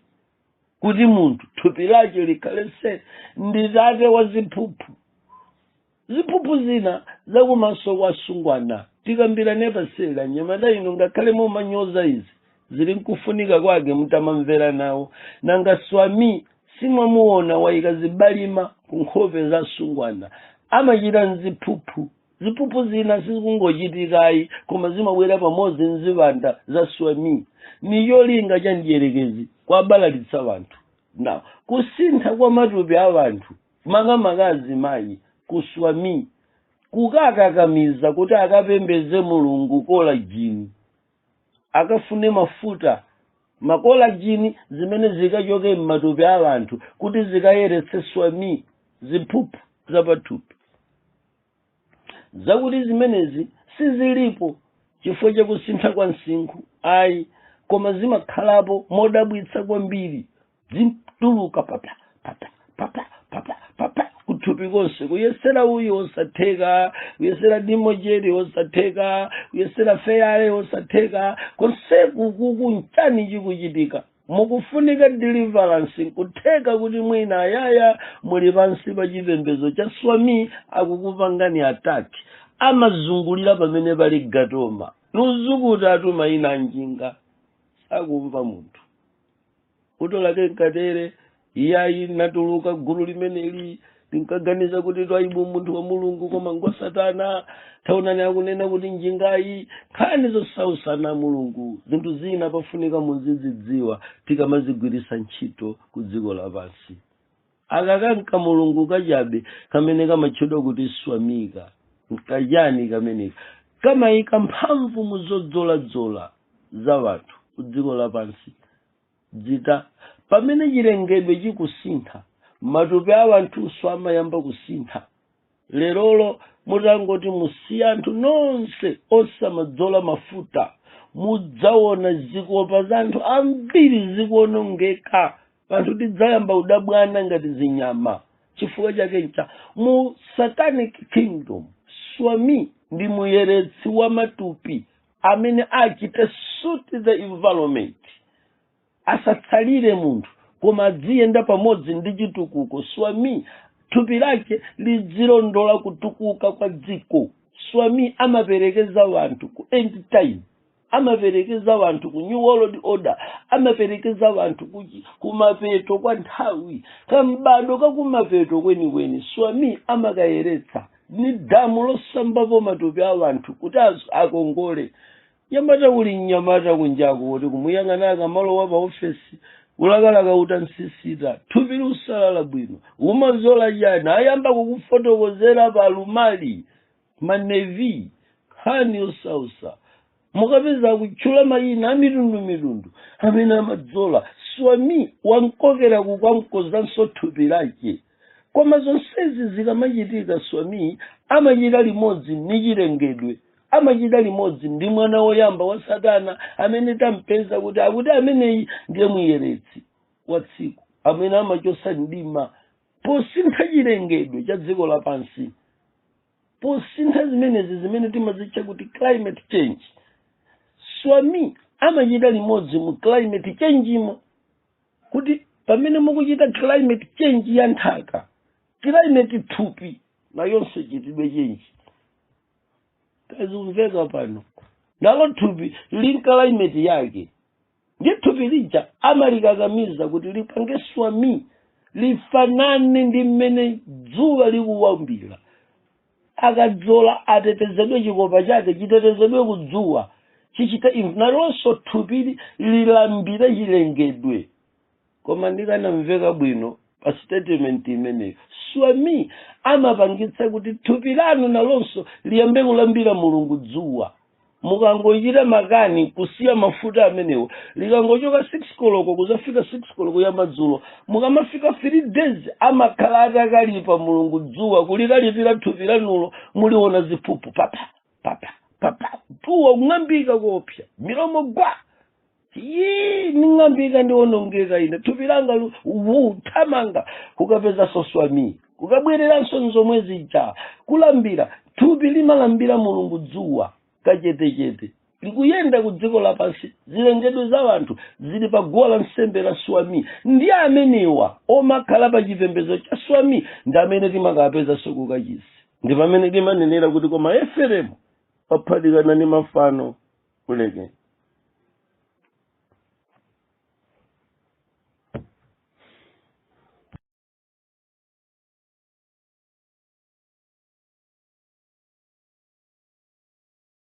kuti munthu thupi lake likhale se. Ndi tate wa ziphuphu, ziphuphu zina zakumaso kwa sungwana. Tikambirane pasela nyamata ino, ngakhale mumanyoza izi, zili nkufunika kwake mutamamvera nawo. Nanga Swami simwamuona wayika zibalima ku nkhope za sungwana? Amachita nziphuphu. Ziphuphu zina sizikungochitikayi, koma zimabwera pamodzi nziwanda za Swami, ni cholinga cha mdierekezi kwabalalitsa wanthu. Na kusintha kwa matupi a wanthu, makamaka azimayi, kuswami kukakakamiza kuti akapembeze mulungu kolajini, akafune mafuta makolajini zimene zikachoke m'matupi a anthu kuti zikayeretse Swami, ziphuphu zapathupi. Zakuti zimenezi sizilipo chifukwa chakusintha kwa msinkhu, ayi, koma zimakhalapo modabwitsa kwambiri, zituluka papa papa papa papa papa kuthupi konse. Kuyesera uyu osatheka, kuyesera dimojeri osatheka, kuyesera feyale osatheka, konseku kuku nchani chikuchitika? Mukufunika deliverance. Nkutheka kuti mwina ayaya muli pansi pa chipembedzo cha Swami, akukupangani attack. Amazungulira pamene pali Gatoma, nuzukuti atuma ina njinga, sakumva munthu utolake nkatere. Iyayi, natuluka gulu limeneli, linkaganiza kuti Twaibu munthu wa Mulungu, koma ngwa Satana. Taonani, akunena kuti njingayi. Nkhani zosausana Mulungu, zinthu zina pafunika muzizidziwa tikamazigwiritsa ntchito ku dziko lapansi. Akakanka mulungu kachabe kamene kamatchedwa kuti Swamika, nkachani kameneka kamayika mphamvu muzodzoladzola za wanthu ku dziko lapansi. Dzita pamene chilengedwe chikusintha, matupi a wanthuso amayamba kusintha. Lerolo mutangoti musiye anthu nonse osamadzola mafuta, mudzaona zikopa za anthu ambiri zikuonongeka. Anthu tidzayamba kudabwana ngati zinyama. Chifukwa chake ncha mu satanic kingdom, Swami ndi muyeretsi wa matupi amene achite suit the environment, asatsalire munthu koma adziyenda pamodzi ndi chitukuko. Swami thupi lake lidzilondola kutukuka kwa dziko. Swami amaperekeza wanthu ku end time, amaperekeza wanthu ku new world order, amaperekeza wanthu kumapeto kwa nthawi, kambado kakumapeto kwenikweni. Swami amakayeretsa. Ni damu losambapo matupi a anthu kuti akongole. Nyamata, kuli mnyamata kunjaku kuti kumuyang'ana akamalowa pa ofesi, kulakalaka utansisita, thupi lusalala bwino. Umazola chani? Ayamba kukufotokozera pa lumali manevi, nkhani yosausa. Mukapeza kutchula mayina a mitundumitundu amene amadzola. Swami wankokera kukamkozanso thupi lake. Koma zonsezi zikamachitika, Swami amachita limodzi ndi chilengedwe, amachita limodzi ndi mwana woyamba wa Satana amene tampeza kuti akuti ameneyi ndiye muyeretsi wa tsiku, amene amachosa mdima posintha chilengedwe cha dziko lapansi, posintha zimenezi zimene timazitcha kuti climate change. Swami amachita limodzi mu climate change imo, kuti pamene mukuchita climate change ya nthaka, climate thupi nayonso chitidwe change. Kazimveka pano? Nalo thupi li climate yake, ndi thupi lija amalikakamiza kuti lipange swami, lifanane ndi mmene dzuwa likuwambira. Akadzola, atetezedwe, chikopa chake chitetezedwe kudzuwa, chichita imvu, nalonso thupili lilambire chilengedwe. Koma ndikanamveka bwino pa statement imeneyo, Swami amapangitsa kuti thupi lanu nalonso liyambe kulambira Mulungu dzuwa. Mukangochita makani kusiya mafuta amenewo, likangochoka 6 koloko kuzafika 6 koloko ya madzulo, mukamafika 3 days amakhala atakalipa Mulungu dzuwa kulikalipira thupi lanulo. Muliona ziphuphu papa papa papa, dzuwa kung'ambika kopsa, milomo gwa yi, ning'ambika, ndiwonongeka ine, thupi langa thamanga kukapeza Swami, kukabwereranso nzomwe zija kulambira. Thupi limalambira Mulungu dzuwa kachetechete, likuyenda ku dziko lapansi. Zilengedwe za anthu zili pa guwa la nsembe la Swami. Ndi amenewa omakhala pa chipembedzo cha Swami ndi amene timakapezanso kukachisi. Ndi pamene timanenera kuti koma Eferemu waphatikana ndi mafano kuleke.